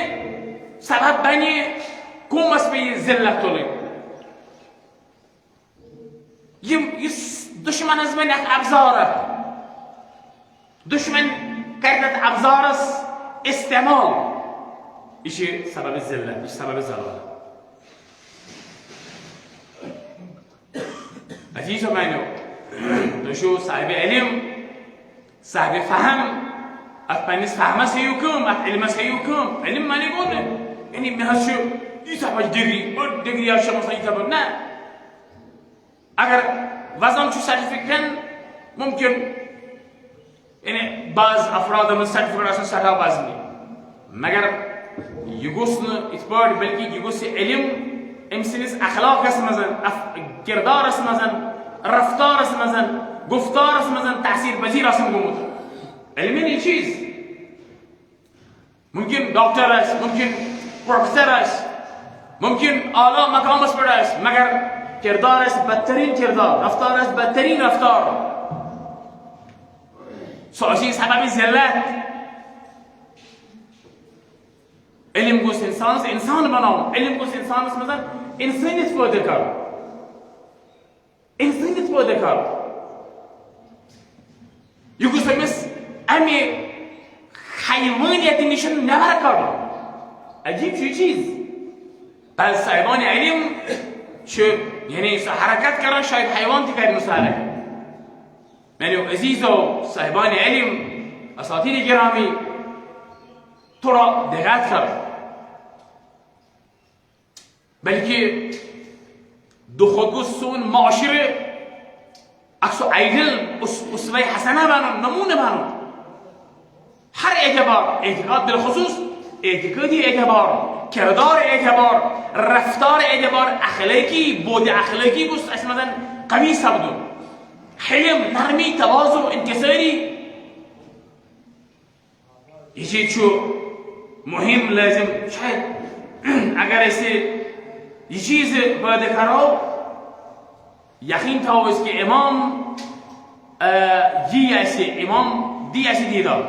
سبب بنہِ قومس پیٚیہِ ذلت تُلٕنۍ۔ یِم، یُس دُشمنس بنہِ اکھ ابزار، دُشمن کرِ تتھ ابزارس استعمال، یہِ چھِ سبب ذلت، یہِ چھِ سبب ذلت۔ عزیزو میانیو، تُہۍ چھِو صاحب علم، صاحب فہم، اتھ پننِس فہمس ہیٚیِو کٲم، اتھ علمس ہیٚیِو کٲم۔ علم معنی گوٚو نہٕ، یعنی مےٚ حظ چھُ ییٖژاہ بجہِ ڈگری، بٔڑ ڈگری حظ چھےٚ مےٚ آسان ییٖژاہ بٔڑ، نہ۔ اگر وزن چھُ سرٹیفکیٹن ممکن، یعنی بعض افرادن ہٕنٛز سرٹیفکیٹ آسان سٮ۪ٹھاہ وزنی، مگر یہِ گوٚژھ نہٕ یِتھ پٲٹھۍ، بلکہِ یہِ گوٚژھ یہِ علم أمۍ سٕنٛدِس اخلاقس منٛز، اف-، کردارس منٛز، رفتارس منٛز، گفتارس منٛز تاثیر پذیر آسُن گوٚمُت۔ علم یعنی یہِ چیٖز۔ ممکن ڈاکٹر آسہِ، ممکن پروفیسر آسہِ، ممکن اعلیٰ مقامس پٮ۪ٹھ آسہِ، مگر کردار آسہِ بدترین کردار، رفتار آسہِ بدترین رفتار۔ سُہ آسہِ سبب ذلت۔ علم گوٚژھ انسانس انسان بناوُن، علم گوٚژھ انسانس منٛز انسٲنیت پٲدٕ کرُن۔ انسٲنیت پٲدٕ کرُن۔ یہِ گوٚژھ أمِس امہِ حیوٲنیت نِش نٮ۪بر کڑُن۔ عجیب چھُ یہِ چیٖز۔ بل صاحبان علم چھُ، یعنی سُہ حرکت کران، شاید حیوان تہِ کرِ نہٕ سُہ حرکت۔ میانیو عزیزو، صاحبان علم، اساتید گرامی، تھوڑا دقت کرو۔ بلکہ دۄہ کھۄتہٕ گوٚژھ سون معاشرٕ اکھ سُہ آیڈل، اس-، اسوہ حسنہ بنُن، نمونہٕ بنُن۔ ہر اعتبار، اعتقاد بالخصوص، اعتقادی اعتبار، کردار اعتبار، رفتار اعتبار، اخلٲقی، بود اخلٲقی گوٚژھ اسہِ منٛز قوی سپدُن۔ حلم، نرمی، تواضع، انکساری، یہِ چیٖز چھُ مُہِم لٲزِم۔ شاید اگر أسۍ یہِ چیٖز پٲدٕ کرو، یقین تھاوو أسۍ کہِ امام، آ، یی اسہِ، امام دی اسہِ دیٖدار۔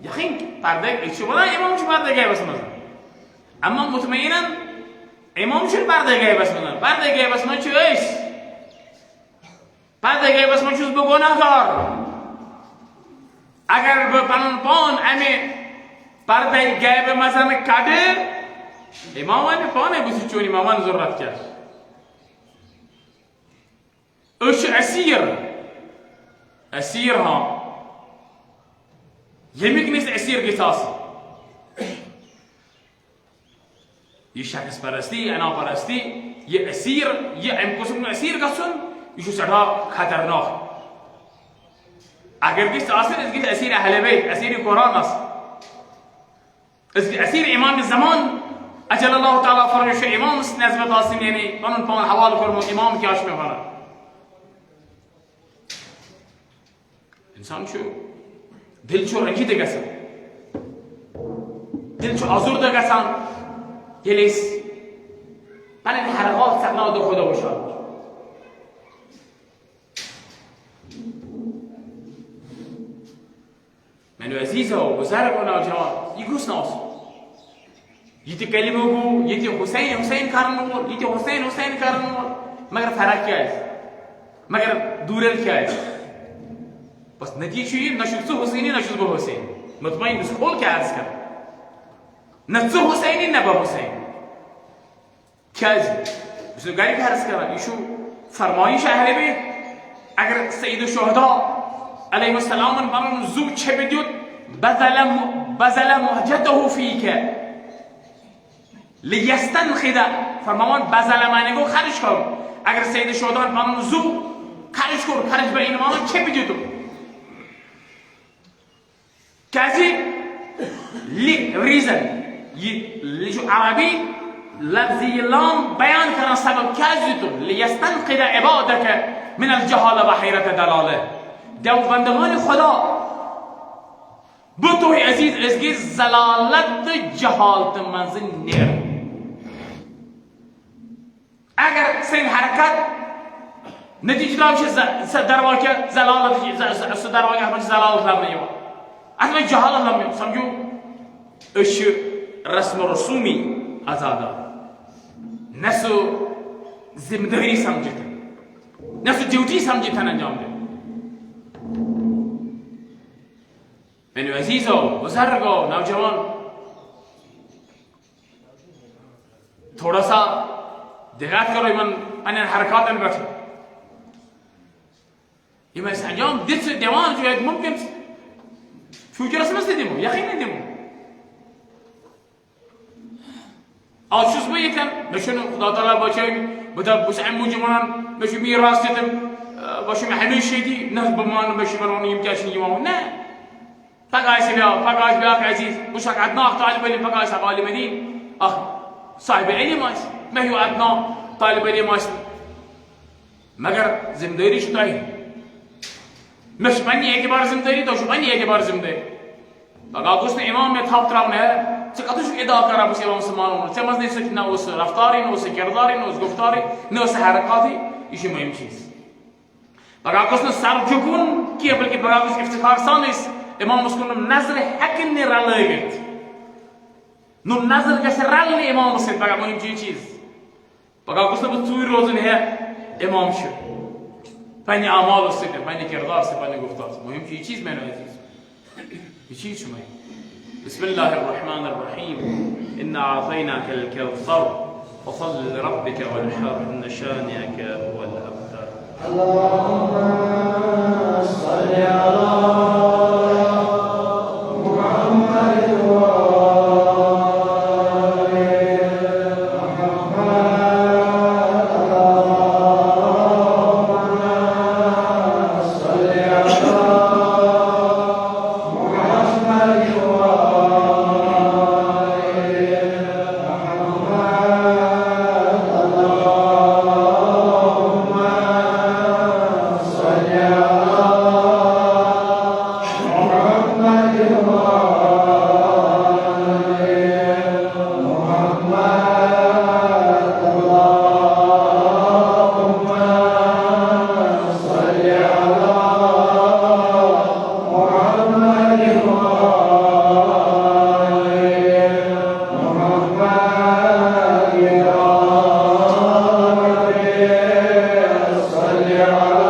یقین، پردے، أسۍ چھِ ونان امام چھُ پردے غیبس منٛز۔ اما مطمئناً امام چھُنہٕ پردے غیبس منٛز۔ پردے غیبس منٛز چھِ أسۍ۔ پردے غیبس منٛز چھُس بہٕ گۄناہ گار۔ اگر بہٕ پنُن پان امہِ پردے غیبہٕ منٛز کڑٕ، امام ونہِ پانے، بہٕ چھُس چون امام، ون ضروٗرت کیٛاہ چھِ؟ أسۍ چھِ اسیٖر، اسیٖر ہاں، ییٚمہِ کِنۍ أسۍ اسیٖر گٔژھۍ آسٕنۍ۔ یہِ شخص پرستی، انا پرستی، یہِ اسیٖر، یہِ امہِ قٕسمُک اسیٖر گژھُن، یہِ چھُ سٮ۪ٹھاہ خطرناک۔ اگر گژھِ آسٕنۍ، أسۍ گژھِ اسیٖر اہل بیت، اسیٖر قرآنس۔ أسۍ گژھِ اسیٖر امام زمان، عجل اللہ تعالیٰ فرمایہِ، چھُ امامس نسبت آسٕنۍ، یعنی پنُن پان حوالہٕ کوٚرمُت، امام کیٛاہ چھُ مےٚ ونان۔ انسان چھُ، دل چھُ رنجیدٕ گژھان، دل چھُ آزوردٕ گژھان، ییٚلہِ أسۍ پنٕنۍ ہر حال سپناو دۄہ کھۄتہٕ دۄہ وٕچھان۔ میانیو عزیزو، بزرگو، نوجوان، یہِ گوٚژھ نہٕ آسُن۔ یہِ تہِ کلمہٕ گوٚو، یہِ تہِ حسین، حسین کرن وول، یہِ تہِ حسین، حسین کرن وول۔ مگر فرق کیٛاہ آسہِ؟ مگر دوٗرٮ۪ر کیٛاہ آسہِ؟ بس نتیٖجہٕ چھُ یہِ، نہ چھُکھ ژٕ حسینی، نہ چھُس بہٕ حسین۔ مطمئن، بہٕ چھُس کھول کیٛاہ عرض کران۔ نہ ژٕ حسینی، نہ بہٕ حسین۔ کیٛازِ؟ یُس نہٕ گرِکۍ عرض کران، یہِ چھُ فرمٲیِش اہل بیت۔ اگر سید الشہداء علیہ السلامن پنُن زُو چھپِتھ دیُت، بذل م-، بذل مہجته فیک لیستنقذ، فرماوان بذل معنی گوٚو خرٕچ کرُن۔ اگر سید الشہداء پنُن زُو خرٕچ کوٚر، خرٕچ بینہِ معنی چھپِتھ دیُتُن۔ کیٛازِ؟ لی ریزن۔ یہِ، یہِ چھُ عربی لفظ، یہِ لام بیان کران سبب کیٛازِ دیُتُن؟ لیستنقذ عبادک من الجہالہ وحیرت دلالہ۔ دیو بندگان خدا، بہٕ تُہۍ عزیز، أسۍ گٔے ضلالت تہٕ جہالتہٕ منٛزٕ نیرٕنۍ۔ اگر سٲنۍ حرکت نتیجہ درٛاو چھِ ز-، سۄ دروازہ ضلالت، ز-، ز-، سُہ دروازہ، اتھ منٛز چھِ ضلالت لبنہٕ یِوان، اتھ منٛز چھِ جہالت لبنہٕ یِوان۔ سمجھو، أسۍ چھِ رسم و رسومی عزادار، نہ سُہ ذمہ دٲری سمجھِتھ، نہ سُہ ڈیوٹی سمجھِتھ انجام دِوان۔ میانیو عزیزو، بزرگو، نوجوان، تھوڑا سا دقت کرو یِمن پننٮ۪ن حرکاتن پٮ۪ٹھ۔ یِم أسۍ انجام دِتھ چھِ دِوان چھِ، ییٚتہِ مُمکِن چھِ future-س منٛز تہِ دِمو، یقیٖناً دِمو۔ آز چھُس بہٕ ییٚتٮ۪ن، مےٚ چھُنہٕ خدا تعالیٰ بچٲوِن، بہٕ دَپہٕ، بہٕ چھُس اَمہِ موٗجوٗب وَنان، مےٚ چھُ میٖراث تہِ تِم، آ، بہٕ چھُس مےٚ ہمیشہِ ییٚتی، نہ بہٕ مانہٕ، مےٚ چھُ وَنان، یِم کیٛاہ چھِنہٕ یِوان، نہ۔ پگاہ آسہِ بیٛاکھ، پگاہ آسہِ بیٛاکھ عزیز، بہٕ چھُس اکھ ادناہ اکھ طالب علم، پگاہ آسہِ اکھ عالم دین، اکھ صاحب علم آسہِ، مےٚ ہیوٗ ادناہ طالب علم آسہِ۔ مگر ذمہٕ دٲری چھِ تۄہہِ۔ مےٚ چھِ پننہِ اعتبار ذمہٕ دٲری، تۄہہِ چھُ پننہِ اعتبار ذمہٕ دٲری۔ پگاہ گوٚژھ نہٕ امام مےٚ تھپھ ترٛاوُن، ہے، ژٕ کتھ چھُکھ ادا کران، بہٕ چھُس امام سُنٛد مانُن وول۔ ژےٚ منٛز نہٕ سُہ نہ اوس سُہ رفتارٕے، نہ اوس سُہ کردارٕے، نہ اوس گُفتارٕے، نہ اوس سُہ حرکاتٕے۔ یہِ چھِ مُہِم چیٖز۔ پگاہ گوٚژھ نہٕ سر جھُکُن کینٛہہ، بلکہِ پگاہ گوٚژھ افتخار سان أسۍ امامس کُن نظرِ ہٮ۪کٕنۍ نہٕ رلٲوِتھ۔ نُم نظر گژھِ رلنہِ امامس سۭتۍ، پگاہ مُہِم چھِ یہِ چیٖز۔ پگاہ گوٚژھ نہٕ بہٕ ژوٗرِ روزُن، ہے، امام چھُ۔ پننہِ اعمالو سۭتۍ، پننہِ کردار سۭتۍ، پننہِ گفتار سۭتۍ۔ مُہِم چھِ یہِ چیٖز، میانیو عزیزو۔ یہِ چیٖز چھُ مُہِم۔ بسم الله الرحمن الرحيم. إنا أعطيناك الكوثر. فصل لربك وانحر. إن شانئك هو الأبتر. اللهم صل على محمد وآل محمد. اللهم صل على محمد وآل محمد. اللهم صل على محمد وآل محمد. اللهم صل على محمد وآل محمد. يا رب صل على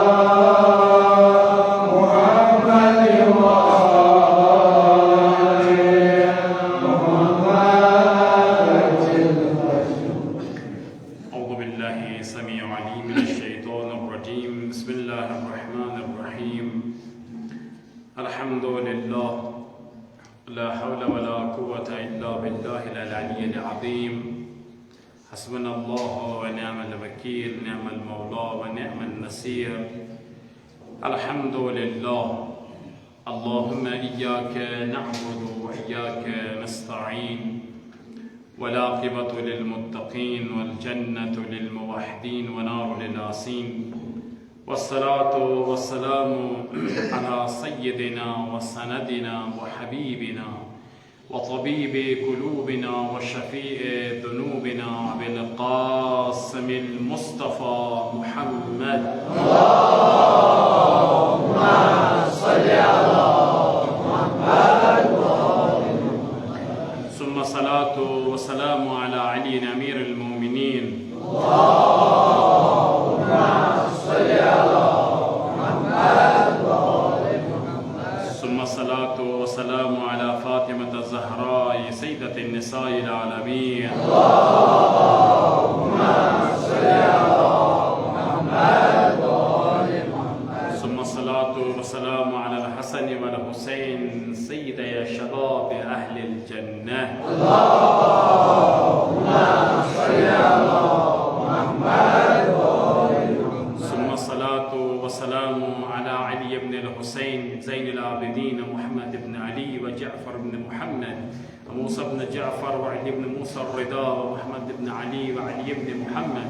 محمد وآل محمد. أعوذ بالله السميع العليم من الشيطان الرجيم. بسم الله الرحمن الرحيم. الحمد لله. لا حول ولا قوة إلا بالله العلي العظيم. حسبنا الله ونعم الوكيل، نعم المولى ونعم النصير. الحمد لله. اللهم إياك نعبد وإياك نستعين. والعاقبة للمتقين، والجنة للموحدين، ونار للعاصين. والصلاة والسلام على سيدنا وسندنا وحبيبنا وطبيب قلوبنا وشفيع ذنوبنا أبي القاسم المصطفى محمد. اللهم صل على محمد وآل محمد. ثم الصلاة والسلام على علي أمير المؤمنين. اللهم صل على محمد وآل محمد. ثم الصلاة والسلام على فاطمة الزهراء سيدة النساء العالمين. اللهم صل على محمد وآل محمد. ثم الصلاة والسلام على الحسن والحسين سيدي شباب أهل الجنة. اللهم صل على محمد وآل محمد. ثم الصلاة والسلام على علي بن الحسين زين العابدين محمد بن علي وجعفر بن محمد وموسى بن جعفر وعلي بن موسى الرضا ومحمد بن علي وعلي بن محمد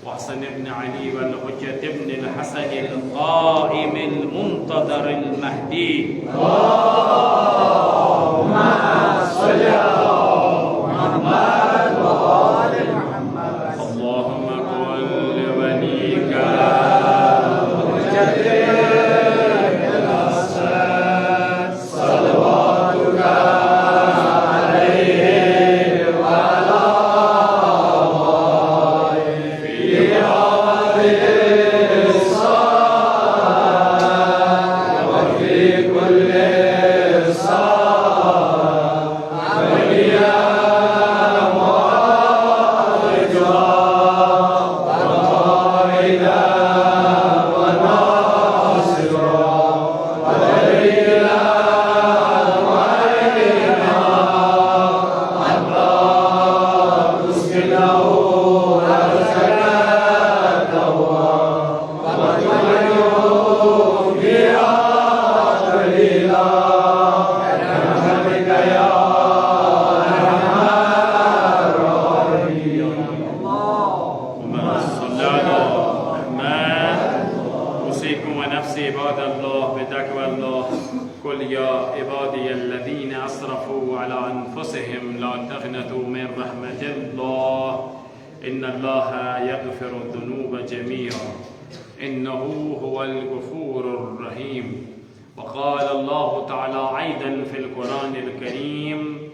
وحسن بن علي والحجة بن الحسن القائم المنتظر المهدي. اللهم صل على محمد وآل محمد. اللهم كن لوليك الحسن صلواتك عليه وعلى آله في هذه الساعة وفي كل ساعة. قل يا عبادي الذين أسرفوا على أنفسهم لا تقنطوا من رحمة الله إن الله يغفر الذنوب جميعا إنه هو الغفور الرحيم. وقال الله تعالى أيضا في القرآن الكريم: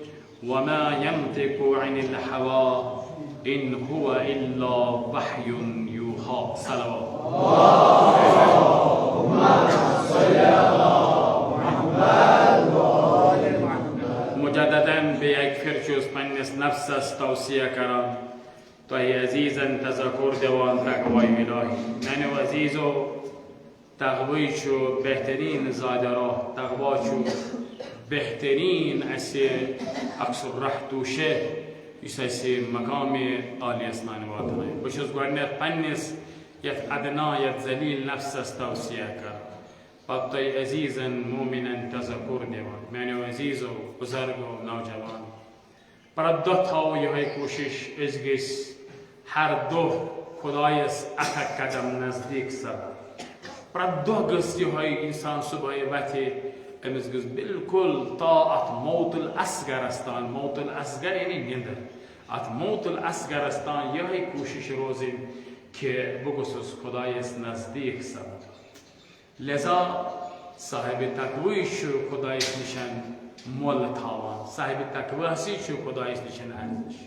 وما ينطق عن الهوى إن هو إلا وحي يوحى. صلوات. مجدداً بیٚیہِ اَکہِ پھِرِ چھُس پننِس نفسس توصیہ کران، تۄہہِ عزیزن تذکر دِوان تقوی الہی۔ میانیو عزیزو، تقوی چھُ بہتریٖن زادِ راہ، تقوی چھُ بہتریٖن اسہِ عکس الراہ توشہ، یُس اسہِ مقامِ عالیس تام واتنایہِ۔ بہٕ چھُس گۄڈٕنیتھ پننِس یتھ ادنا، یتھ ذلیل نفسس توصیہ کران، پتہٕ تۄہہِ عزیزن مومنن تذکر دِوان۔ میانیو عزیزو، بزرگو، نوجوان، پرٛٮ۪تھ دۄہ تھاوو یِہوٚے کوٗشِش، أسۍ گٔژھۍ ہر دۄہ خۄدایَس اَکھ اَکھ قدم نزدیٖک سَپُد۔ پرٛٮ۪تھ دۄہ گٔژھ یِہوٚے اِنسان صُبحٲے وَتھِ، أمِس گٔژھ بالکل تا اَتھ موت الاصغرَس تام، موت الاصغر یعنی نِندٕر، اَتھ موت الاصغرَس تام یِہوٚے کوٗشِش روزٕنۍ کہِ بہٕ گوٚژھُس خۄدایَس نزدیٖک سَپُدُن۔ لہذا صاحب تقوی چھُ خدایس نِشن مۄل تھاوان، صاحب تقوی ہسٕے چھُ خدایس نِشن ارزش۔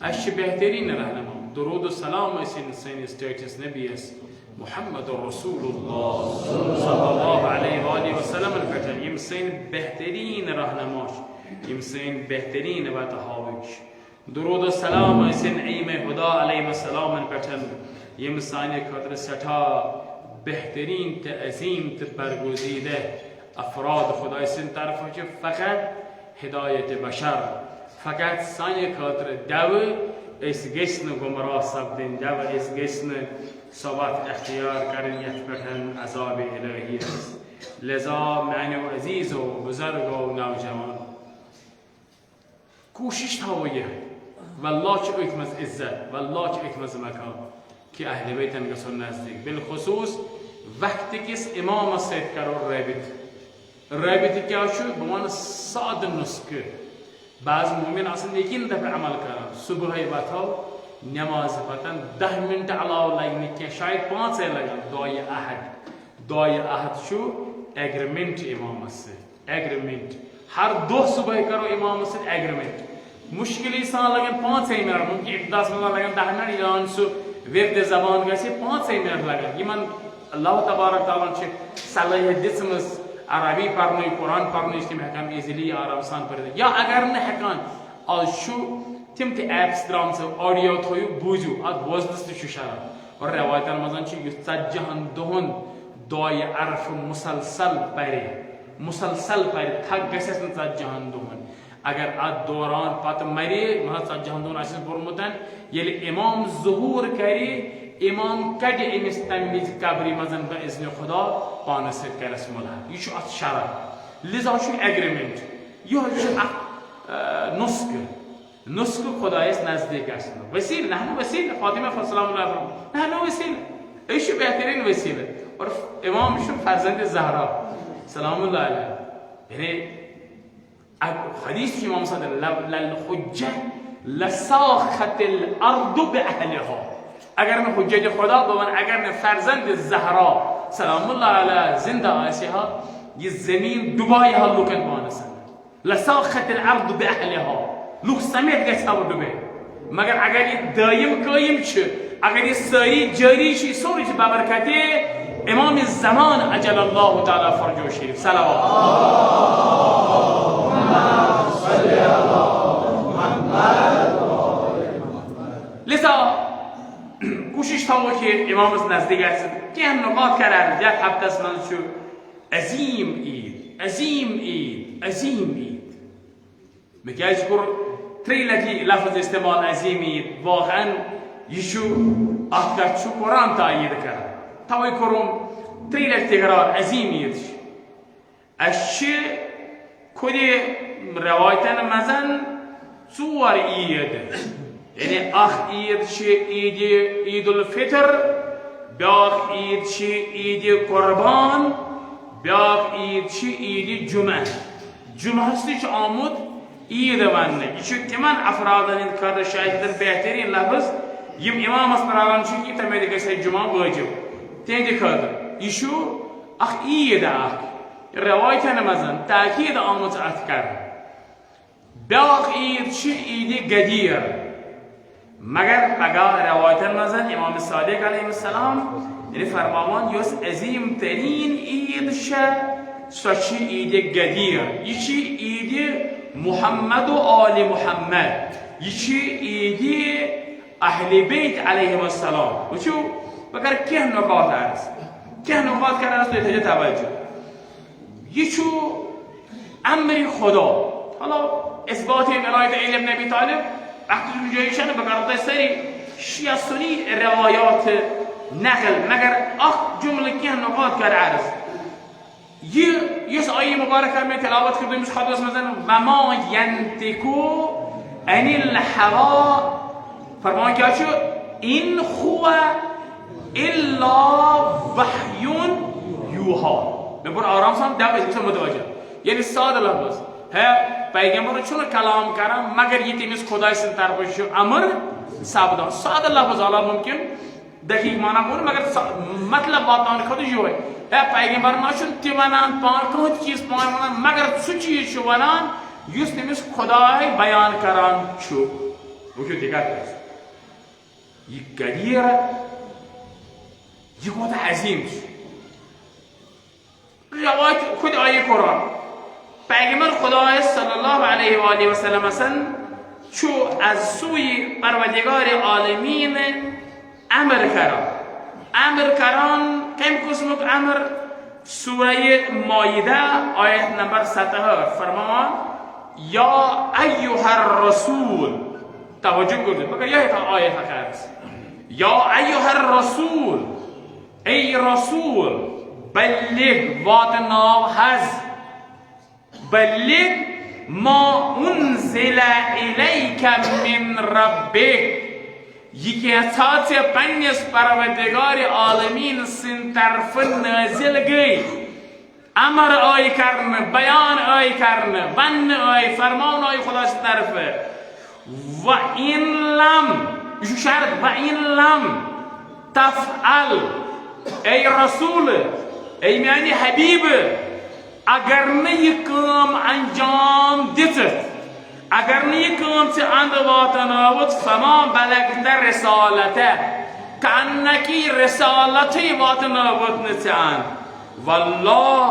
اسہِ چھِ بہتریٖن رہنما، درود و سلام ٲسِن سٲنِس ٹٲٹھِس نبیَس محمد رسول اللہ صلی اللہ علیہ وآلہ وسلمن پٮ۪ٹھ، یِم سٲنۍ بہتریٖن رہنما چھِ، یِم سٲنۍ بہتریٖن وتہٕ ہاوٕکۍ چھِ۔ درود و سلام ٲسِن ائمہ ہدا علیہم السلامن پٮ۪ٹھ، یِم سانہِ خٲطرٕ سٮ۪ٹھاہ بہتریٖن تہٕ عظیٖم تہٕ برگزیدہ افراد خداے سٕنٛدِ طرفہٕ چھِ فقط ہدایت بشر، فقط سانہِ خٲطرٕ دٮ۪وٕ، أسۍ گٔژھۍ نہٕ گمراہ سپدٕنۍ، دٮ۪وٕ أسۍ گٔژھۍ نہٕ سۄ وتھ اختیار کرٕنۍ یتھ پٮ۪ٹھ عذاب الہی آسہِ۔ لہذا میانیو عزیزو، بزرگو، نوجوانو، کوٗشِش تھاوو یِہے۔ واللہ چھُ أتھۍ منٛز عزت، واللہ چھُ أتھۍ منٛز مقام کہِ اہلِ بیتن گژھو نزدیٖک۔ بالخصوٗص وقتہٕ کِس اِمامس سۭتۍ کرو رٲبطہٕ۔ رٲبطہٕ کیٛاہ چھُ؟ بہٕ وَنہٕ سادٕ نُسخہٕ۔ بعض مومن آسن یقین دپہ عمل کران۔ صبحٲے وۄتھو، نمازِ پتن دَہ منٹ علاوٕ لگہِ نہٕ کینٛہہ، شاید پانٛژے لگن۔ دعایہِ احد، دعایہِ احد چھُ ایگریمنٹ اِمامس سۭتۍ۔ ایگریمنٹ۔ ہر دۄہ صبحٲے کرو امامس سۭتۍ ایگریمنٹ۔ مشکلی سان لگن پانٛژے منٹ، ممکن ابتداہس منٛز لگن دَہ منٹ، یوٚتام سُہ ورد زبان گژھِ، پانٛژے منٹ لگن۔ یِمن اللہ تبارک تعالیٰ ہن چھِ صلٲحیت دِژمٕژ عربی پرنٕچ، قرآن پرنٕچ، تِم ہٮ۪کن ایزیلی آرام سان پٔرِتھ۔ یا اگر نہٕ ہٮ۪کان، آز چھُ تِم تہِ ایپس درامژٕ، آڈیو تھٲیِو، بوٗزِو، اتھ بوزنس تہِ چھُ شرف۔ اور رٮ۪وایتن منٛز چھُ یُس ژتجی ہن دۄہن دعایہِ عرفہٕ مسلسل پرِ، مسلسل پرِ، تھک گژھٮ۪س نہٕ ژتجی ہن دۄہن۔ اگر اتھ دوران پتہٕ مرِ، مطلب، ژتجی ہن دۄہن آسٮ۪س پوٚرمُت، ییٚلہِ امام ظہور کرِ، امام کڑِ أمِس تمہِ وِزِ قبرِ منٛز باذن خدا، پانس سۭتۍ کرٮ۪س ملاقات۔ یہِ چھُ اتھ شرح۔ لذا چھُ ایگریمنٹ۔ یِہوٚے چھُ اکھ، آ، نُسخہٕ۔ نُسخہٕ خدایس نزدیٖک گژھنُک وسیلہٕ۔ نحن وسیلہٕ، فاطمہ سلام اللہ علیہا، نحن وسیلہٕ۔ أسۍ چھِ بہتریٖن وسیلہٕ۔ اور امام چھُ فرزند زہرا سلام اللہ علیہا۔ یعنی اکھ حدیث چھُ امام صادق، "لو-، للحجہ لساخت الارض باہلہا"۔ اگر نہٕ حجت خدا، بہٕ وَنہٕ، اگر نہٕ فرزند زہرا سلام اللہ علیہا زندہ آسہِ ہا، یہِ زمین ڈُبایہِ ہا لُکن پانس اندر۔ لساخت الارض باہلہا، لُکھ سمیت گژھِ ہا وۄنۍ ڈُبے۔ مگر اگر یہِ دٲیِم قٲیِم چھِ، اگر یہِ سٲری جٲری چھِ، یہِ سورُے چھِ بابرکتِ امام زمان عجل اللہ تعالیٰ فرجہ شریف۔ صلوات۔ لذا کوٗشِش تھاوو کہِ امامس نزدیٖک گژھِ۔ کینٛہہ نکات کرٕ عرض، یتھ ہفتس منٛز چھُ عظیٖم عیٖد، عظیٖم عیٖد، عظیٖم عیٖد۔ مےٚ کیٛازِ کوٚر ترٛیٚیہِ لٹہِ یہِ لفظ استعمال، عظیٖم عیٖد؟ واقعاً یہِ چھُ، اتھ کتھ چھُ قرآن تایید کران۔ توے کوٚرُم ترٛیٚیہِ لٹہِ تکرار، عظیٖم عیٖد چھِ۔ اسہِ چھِ خۄدِ رٮ۪وایتن منٛز ژور عیٖد، یعنی اکھ عیٖد چھِ عیٖدِ، عید الفطر، بیٛاکھ عیٖد چھِ عیدِ قربان، بیاکھ عیٖد چھِ عیٖدِ جمعہ۔ جمعہس تہِ چھُ آمُت عیٖد وننہٕ۔ یہِ چھُ تِمن افرادن ہٕنٛدِ خٲطرٕ شاید بہتریٖن لفظ، یِم امامس پراران چھِ کہِ تِمن تہِ گژھِ جمعہ وٲجِب۔ تِہنٛدِ خٲطرٕ یہِ چھُ اکھ عیٖد اکھ، رٮ۪وایتن منٛز تاکید آمٕژ اتھ کرنہٕ۔ بیاکھ عیٖد چھِ عیٖدِ غدیر۔ مگر پگاہ رٮ۪وایتن منٛز امام صادق علیہ السلام ییٚلہِ فرماوان، یۄس عظیٖم تریٖن عیٖد چھےٚ، سۄ چھِ عیٖدِ غدیر۔ یہِ چھِ عیٖدِ محمد و آل محمد۔ یہِ چھِ عیٖدِ اہلِ بیت علیہم السلام۔ وٕچھِو، بہٕ کرٕ کینٛہہ نکات عرض، کینٛہہ نکات کرٕ عرض، تُہۍ تھٲیِو توجہ۔ یہِ چھُ امرِ خدا۔ مطلب، اثباتِ ولایتِ علی ابن ابی طالب، اتھ کُنہِ جایہِ چھنہٕ، بہٕ کرو تۄہہِ سٲری شیعہ سنی روایات نقل، مگر اکھ جملہٕ، کینٛہہ نکات کرٕ عرض۔ یہِ، یۄس آیہِ مبارکہ مےٚ تلاوت کٔر دوٚیمِس خطبس منٛز، وما ینطق عن الہوا، فرمان کیا چھُ؟ ان هو الا وحی یوحی۔ مےٚ پوٚر آرام سان، دپ أسۍ گژھو متوجہ۔ یعنی سادٕ لفظ، ہے، پیغمبر چھُنہٕ کلام کران مگر یہِ تٔمِس خداے سٕنٛدِ طرفہٕ چھُ امر سپدان۔ سادٕ لفظ، علا ممکن دقیق معنی کوٚر، مگر سا-، مطلب واتناونہٕ خٲطرٕ یِہوٚے۔ ہے، پیغمبر ما چھُنہٕ تہِ ونان، پان کانٛہہ تہِ چیٖز پان ونان، مگر سُہ چیٖز چھُ ونان یُس تٔمِس خداے بیان کران چھُ۔ وٕچھِو دِقت۔ یہِ غدیر، یہِ کوٗتاہ عظیٖم چھُ۔ روایت خود آیہِ قرآن۔ پیغمبر خدایس صلی اللہ علیہ وآلہ وسلمسن چھُ از سوی پروردگار عالمین امر کران۔ امر کران کمہِ قسمُک امر؟ سورہ مائدہ، آیت نمبر ستہٲٹھ، فرماوان، یا ایہا الرسول، توجہ کٔرِو، مگر یہِ ہیٚکا آیت ہیٚکا آسہِ۔ یا ایہا الرسول، اے رسول، بلغ، واتناو حظ، بلغ ما انزل الیک من ربک، یہِ کینٛژھا ژےٚ پننِس پروردگار عالمین سٕنٛدِ طرفہٕ نٲزِل گٔے۔ امر آیہِ کرنہٕ، بیان آیہِ کرنہٕ، وننہٕ آیہِ، فرماونہٕ آیہِ خدا سٕنٛدِ طرفہٕ۔ وَإِن لَمْ، یہِ چھُ شرط، وَإِن لَمْ تَفْعَلْ، اے رسول، اے میانہِ حبیب، اگر نہٕ یہِ کٲم انجام دِژٕتھ، اگر نہٕ یہِ کٲم ژےٚ اندٕ واتنٲوٕتھ، فما بلغت رسالتہ، کانٛہہ نہ کہِ رسالتھٕے واتنٲوٕتھ نہٕ ژےٚ اند۔ واللہ،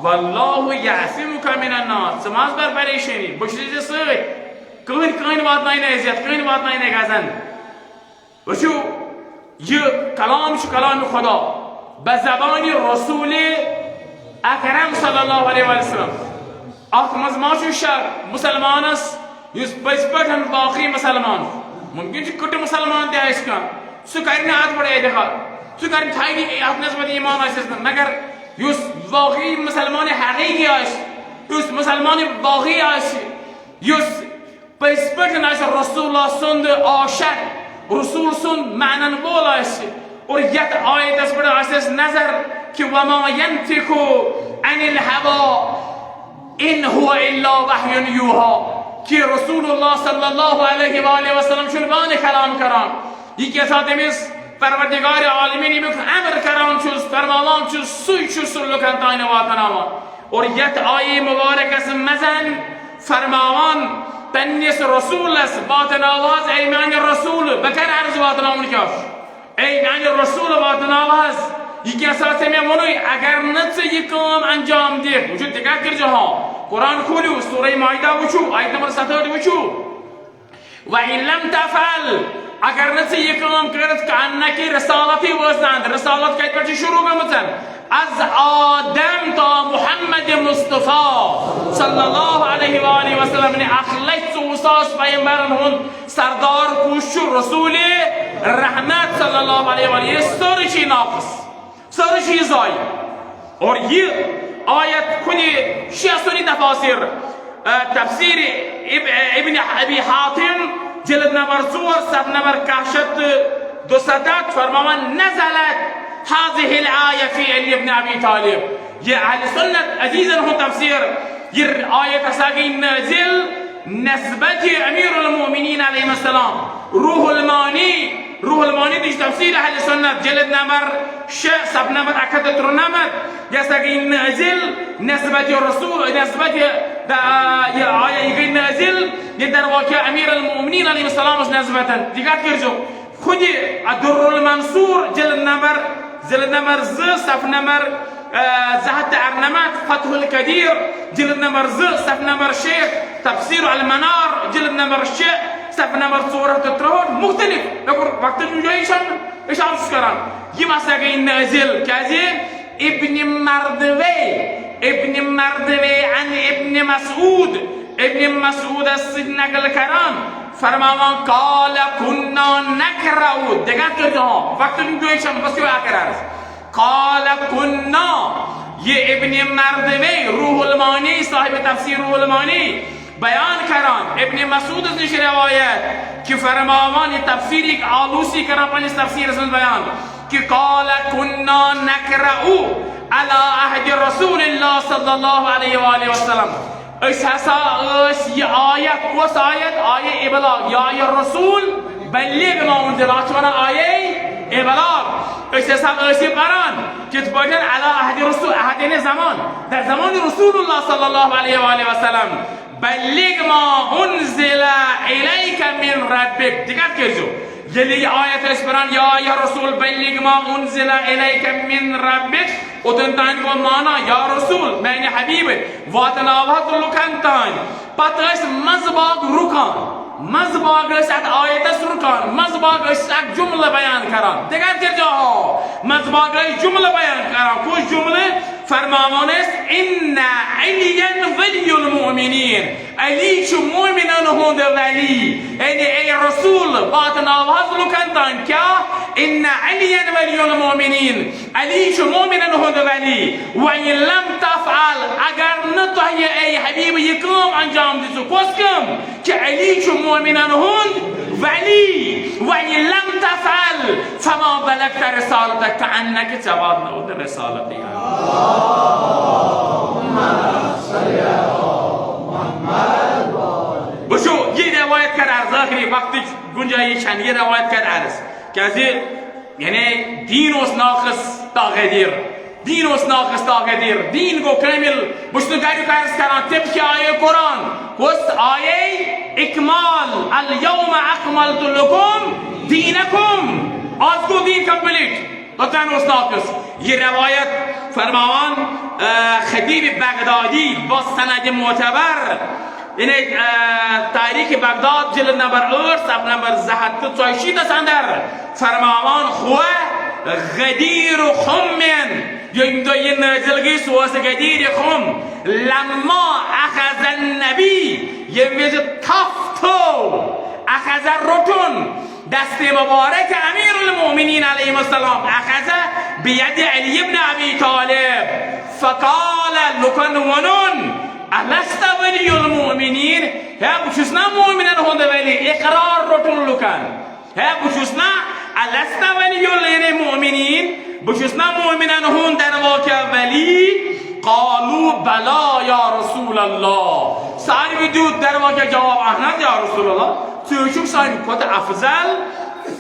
واللہ یعصمک من الناس، ژٕ مہ حظ بر پریشٲنی، بہٕ چھُس ژےٚ سۭتۍ۔ کٕہٕنۍ، کٕہٕنۍ واتنایہِ نہٕ اذیت، کٕہٕنۍ واتنایہِ نہٕ غزن۔ وٕچھِو، یہِ کلام چھُ کلام خدا بزبان رسول اکرم صلی اللہ علیہ وسلم۔ اتھ منٛز ما چھُ شک مسلمانس، یُس پٔزۍ پٲٹھۍ واقعی مسلمان، ممکن چھُ کٕٹہٕ مسلمان تہِ آسہِ کانٛہہ، سُہ کرِ نہٕ اتھ پٮ۪ٹھ اعتقاد، سُہ کرِ نہٕ، تھایہِ نہٕ اتھ نسبت ایمان آسٮ۪س نہٕ، مگر یُس واقعی مسلمان حقیقی آسہِ، یُس مسلمان واقعی آسہِ، یُس پٔزۍ پٲٹھۍ آسہِ رسول اللہ سُنٛد عاشق، رسول سُنٛد مانن وول آسہِ، اور یتھ آیتس پٮ۪ٹھ آسٮ۪س نظر کہ وما ینطق عن الہوا ان هو الا وحی یوحی، کہ رسول اللہ صلی اللہ علیہ وآلہ وسلم چھُنہٕ پانہٕ کلام کران، یہِ کیٛاہ سا تٔمِس پروردگار عالمین ییٚمیُک امر کران چھُس، فرماوان چھُس، سُے چھُ سُہ لُکن تام واتناوان۔ اور یتھ آیہِ مبارکس منٛز فرماوان پننِس رسولس، واتناو حظ اے میانہِ رسول، بہٕ کرٕ عرض واتناوُن کیٛاہ چھُ۔ اے میانہِ رسول، واتناو حظ یہِ کیٛاہ سا ژےٚ مےٚ ووٚنُے، اگر نہٕ ژٕ یہِ کٲم انجام دِکھ۔ وٕچھِو، دِقت کٔرۍزیو ہاں، قرآن کھوٗلِو، سورہ مائدہ وٕچھِو، آیت نمبر ستہٲٹھ وٕچھِو۔ وَإِن لَمْ تَفْعَلْ، اگر نہٕ ژٕ یہِ کٲم کٔرِتھ، کانٛہہ نہ کہِ رسالتٕے وٲژ نہٕ اَنٛد۔ رسالت کَتہِ پٮ۪ٹھ چھِ شروع گٔمٕژ؟ از آدم تا محمد مصطفیٰ صلی اللہ علیہ وآلہ وسلم نے اکھ لچھ ژوٚوُہ ساس پیغمبرن ہُنٛد سردار کُس چھُ؟ رسول رحمت صلی اللہ علیہ وآلہ۔ یہِ سٲرٕے چھِ ناقص۔ سٲرٕے چھِ یہِ ضایع۔ اور یہِ آیت کُنہِ شیعہ سنی تفاسیر، آ، تفسیر اب-، ابن ابی حاتم، جلد نمبر ژور، صفحہ نمبر کاہ شیٚتھ تہٕ دُستتھ، فرماوان، نزلت هذه الآية في علي بن أبي طالب۔ یہ اہل سنت عزیزن ہوں تفسیر، یہ آیت ہسا گئی نازل نسبت امیر المومنین علیہ السلام۔ روح المانی، روح المانی تہ چھُ تفسیر اہل سنت، جلد نمبر شےٚ، صف نمبر اکھ ہتھ تہٕ ترُنمتھ، یہ ہسا گئی نازل نسبت رسول، نسبت دا، یہ آیت یہ گئی نازل، یہ در واقعہ امیر المومنین علیہ السلام اس نسبتن۔ دقت کٔرزیو، خود الدر المنصور، جلد نمبر، جلد نمبر زٕ، صف نمبر، آ، زٕ ہتھ تہٕ ارنمتھ، فتح القدیر، جلد نمبر زٕ، صف نمبر شےٚ، تفسیر المنار، جلد نمبر شےٚ، صف نمبر ژور ہتھ تہٕ ترٛوہٲٹھ، مختلف۔ مےٚ کوٚر وقتس گُنجٲیِش چھَنہٕ، أسۍ آز چھُس کران۔ یِم ہسا گٔے نٲزِل، کیازِ؟ ابن مردوے، ابن مردوے عن ابن مسعود، ابن مسعودس سۭتۍ نقل کران، فرماوان، قال كنا نقرأ، دقت کٔرۍزیو، ہاں، وقتس گُنجٲیِش چھَنہٕ، بس یِہوٚے اکھ عرض۔ قال كنا، یہ ابن مردوے، روح المانی، صاحب تفسیر روح المانی، بیان کران، ابن مسعودس نش روایت، کہ فرماوان، یہ تفسیر ایک آلوسی کران پننس تفسیرس منٛز بیان، کہ قال كنا نقرأ على عهد رسول الله صلى الله عليه وآله وسلم۔ أسۍ ہسا ٲسۍ یہِ آیت، کۄس آیت؟ آیے ابلاغ، یا ایھا الرسول بلغ ما انزل، اتھ چھِ ونان آیے ابلاغ۔ أسۍ ہسا ٲسۍ یہِ پران کِتھ پٲٹھۍ؟ على عهد رسول، عهد یعنی زمان، در زمان رسول الله صلى الله عليه وآله وسلم۔ بلغ ما انزل إليك من ربك۔ دقت کٔرۍزیو، ییٚلہِ یہِ آیت ٲسۍ پران، یا ایھا الرسول بلغ ما انزل إليك من ربك، اوٚتن تام گوٚو معنا، یا رسول، میانہِ حبیب، واتناو حظ لُکن تام۔ پتہٕ ٲسۍ منٛزٕ باگ رُکان، منٛزٕ باگ ٲسۍ اتھ آیتس رُکان، منٛزٕ باگ ٲسۍ اتھ جملہٕ بیان کران۔ دقت کٔرۍزیو، ہاو، منٛزٕ باگ ٲسۍ جملہٕ بیان کران۔ کُس جملہٕ؟ فرماوان ٲسۍ، ان علیا ولی المؤمنین، علی چھُ مومنن ہُنٛد ولی۔ یعنی اے رسول، واتناو حظ لُکن تام کیٛاہ؟ ان علیا ولی المؤمنین، علی چھُ مومنن ہُنٛد ولی۔ وَإِن لَّمْ تَفْعَلْ، اگر نہٕ تۄہہِ اے حبیب یہِ کٲم انجام دِژٕو، کۄس کٲم؟ کہ علی چھُ مومنن ہُنٛد ولی۔ وَإِن لَّمْ تَفْعَلْ فَمَا بَلَّغْتَ رِسَالَتَهُ، کانٛہہ انہِ نہٕ کہ ژےٚ واتنٲوٕتھ نہٕ رسالت۔ وٕچھِو، یہِ روایت کر عرض، ٲخری وقتٕچ گُنجٲیِش چھَنہٕ، یہِ روایت کر عرض۔ کیٛازِ؟ یعنی دین اوس ناقص تا غدیر۔ دین اوس ناقص تا غدیر۔ دین گوٚو کٲمِل۔ بہٕ چھُس نہٕ گریُک عرض کران، تِم کیٛاہ آیے قرآن؟ کۄس آیے؟ اکمال، الیوم اکملت لکم دینکم۔ آز گوٚو دین کمپلیٹ۔ توٚتام اوس ناقص۔ یہ روایت فرماوان، آ، خطیب بغدادی با سند معتبر، یعنی، آ، تاریخ بغداد جلد نمبر ٲٹھ، صف نمبر زٕ ہتھ تہٕ ژۄیہِ شیٖتس اندر فرماوان، ہو غدیر خم، ییٚمہِ دۄہ یہِ نٲزِل گٔے، سُہ اوس غدیر خم۔ لما اخذ النبی، ییٚمہِ وِزِ تھپھ تھٲو، اخذ روٚٹُن، دست مبارک امیر المؤمنین علیہ السلام، اخذ بید علی ابن ابی طالب، فقال، لُکن ووٚنُن، الست ولی المؤمنین، ہے، بہٕ چھُس نا مومنن ہُنٛد ولی؟ اقرار روٚٹُن لُکن۔ ہے، بہٕ چھُس نا، الست ولی المؤمنین، بہٕ چھُس نا مومنن ہُنٛد در واقع ولی؟ قالوا بلی یا رسول اللہ۔ ساروی دیُت در واقع جواب، اہن حظ یا رسول اللہ، ژٕ چھُکھ سانہِ کھۄتہٕ افضل۔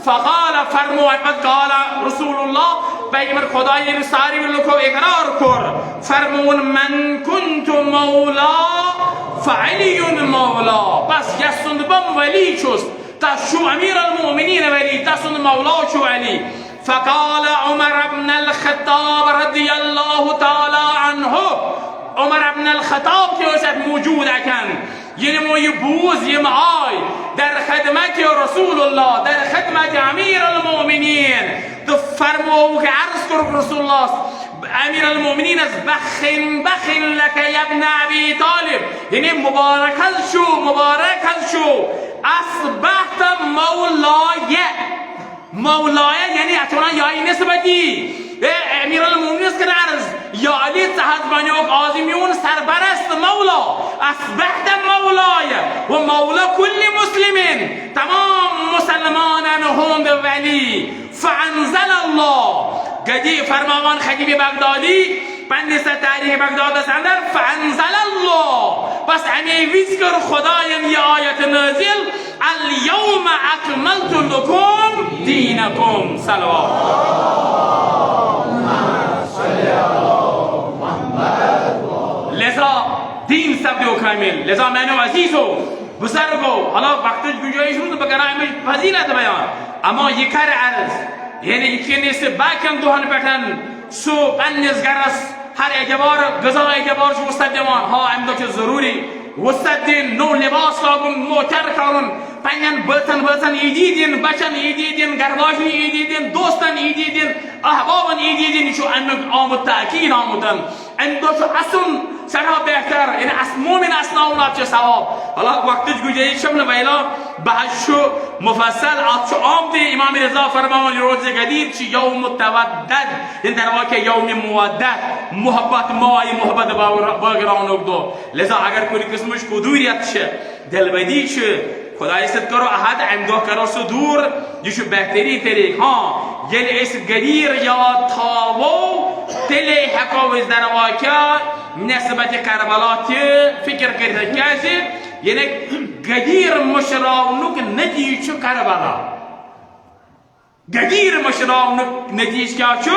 فقال، فرمو، اَمہِ پتہٕ قال رسول اللہ، پیغمبر خدا ییٚلہِ ساروی لُکو اقرار کوٚر، فرمووُن، من کنت مولا فعلی مولا، بس یس سُنٛد بہٕ ولی چھُس، تس چھُ امیر المؤمنین ولی، تس سُنٛد مولا چھُ علی۔ فقال عمر بن الخطاب رضی اللہ تعالی عنہ، عمر بن الخطاب تہِ ٲسۍ اتہِ موجود اتٮ۪ن۔ ییٚلہِ یِمو یہِ بوٗز، یِم آے در خدمت رسول اللہ، در خدمت امیر المؤمنین، تہٕ فرمووُکھ، عرض کوٚرُکھ رسول اللہ، امیر المؤمنینس، بخن بخن لک یا ابن ابی طالب، یعنی مبارک حظ چھُ، مبارک حظ چھُ، اصبحت مولای۔ مولایہ یعنی اتھ ونان یایہِ نسبتی۔ اے امیر المومنینس کر عرض، یا علی، ژٕ حظ بنیوکھ آز میون سرپرست، مولا، اصبحت مولایہ و مولا کل مسلمین، تمام مسلمانن ہُنٛد ولی۔ فانزل اللہ، غدیر، فرماوان خطیب بغدادی، پننِس تاریخ بغدادس اندر، فانزل اللہ، بس امی وز کر خداین یہ آیت نازل، الیوم اکملت لکم دینکم، صلوات۔ لذا دین سپدیو کامل۔ لذا میانیو عزیزو، بزرگو، حالا وقتچ گنجائش روٗز نہٕ بہٕ کرٕ ہا امِچ فضیلت بیان، اما یہ کرٕ عرض، یعنی یِتھ کٔنۍ أسۍ باقین دۄہن پٮ۪ٹھ سُہ پننِس گرس ہر اعتبار، غذا اعتبار چھُ وسعت دِوان، ہا، امہِ دۄہ چھُ ضروٗری وسعت دِنۍ، نوٚو لباس لاگُن، نوٚو چرٕ کرُن، پننٮ۪ن بٲژن بٲژن عیٖدی دِنۍ، بچن عیٖدی دِنۍ، گرٕ واجنہِ عیٖدی دِنۍ، دوستن عیٖدی دِنۍ، احبابن عیٖدی دِنۍ، یہِ چھُ امیُک آمُت تاکید آمُت۔ امہِ دۄہ چھُ اَسُن سٮ۪ٹھاہ بہتر، یعنی اَس-، مومِن اَسناوُن، اَتھ چھُ ثواب۔ حالانکہ وقتٕچ گُنجٲیِش چھَم نہٕ ویلا، بہٕ حظ چھُ مفصل، اَتھ چھُ آمتُے امام رضا فرماوان، یہِ روزِ غدیر چھُ یوم تودد، یعنی در واقع یوم مودت، محبت، مایہِ محبت باغ-، بٲگراونُک دۄہ۔ لذا اگر کُنہِ قٕسمٕچ کدوٗریت چھِ، دلبدی چھِ، خدایس سۭتۍ کرو عہد، امہِ دۄہ کرو سُہ دوٗر۔ یہِ چھُ بہتریٖن طریٖقہٕ۔ ہاں، ییٚلہِ أسۍ غدیر یاد تھاوو، تیٚلے ہٮ۪کو أسۍ در واقع نسبت کربلا تہِ فکر کٔرِتھ۔ کیازِ؟ یعنی غدیر مٔشراونُک نتیجہٕ چھُ کربلا۔ غدیر مٔشراونُک نتیجہٕ کیٛاہ چھُ؟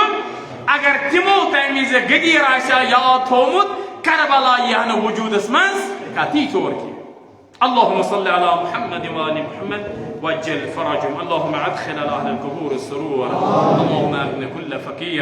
اگر تِمو تمہِ وِزِ غدیر آسہِ ہا یاد تھوٚومُت، کربلا یی ہا نہٕ وجوٗدس منٛز قطعی طور کینٛہہ۔ اللهم صل على محمد وآل محمد وعجل فرجهم۔ اللهم ادخل على اهل القبور السرور۔ اللهم اغن كل فقير۔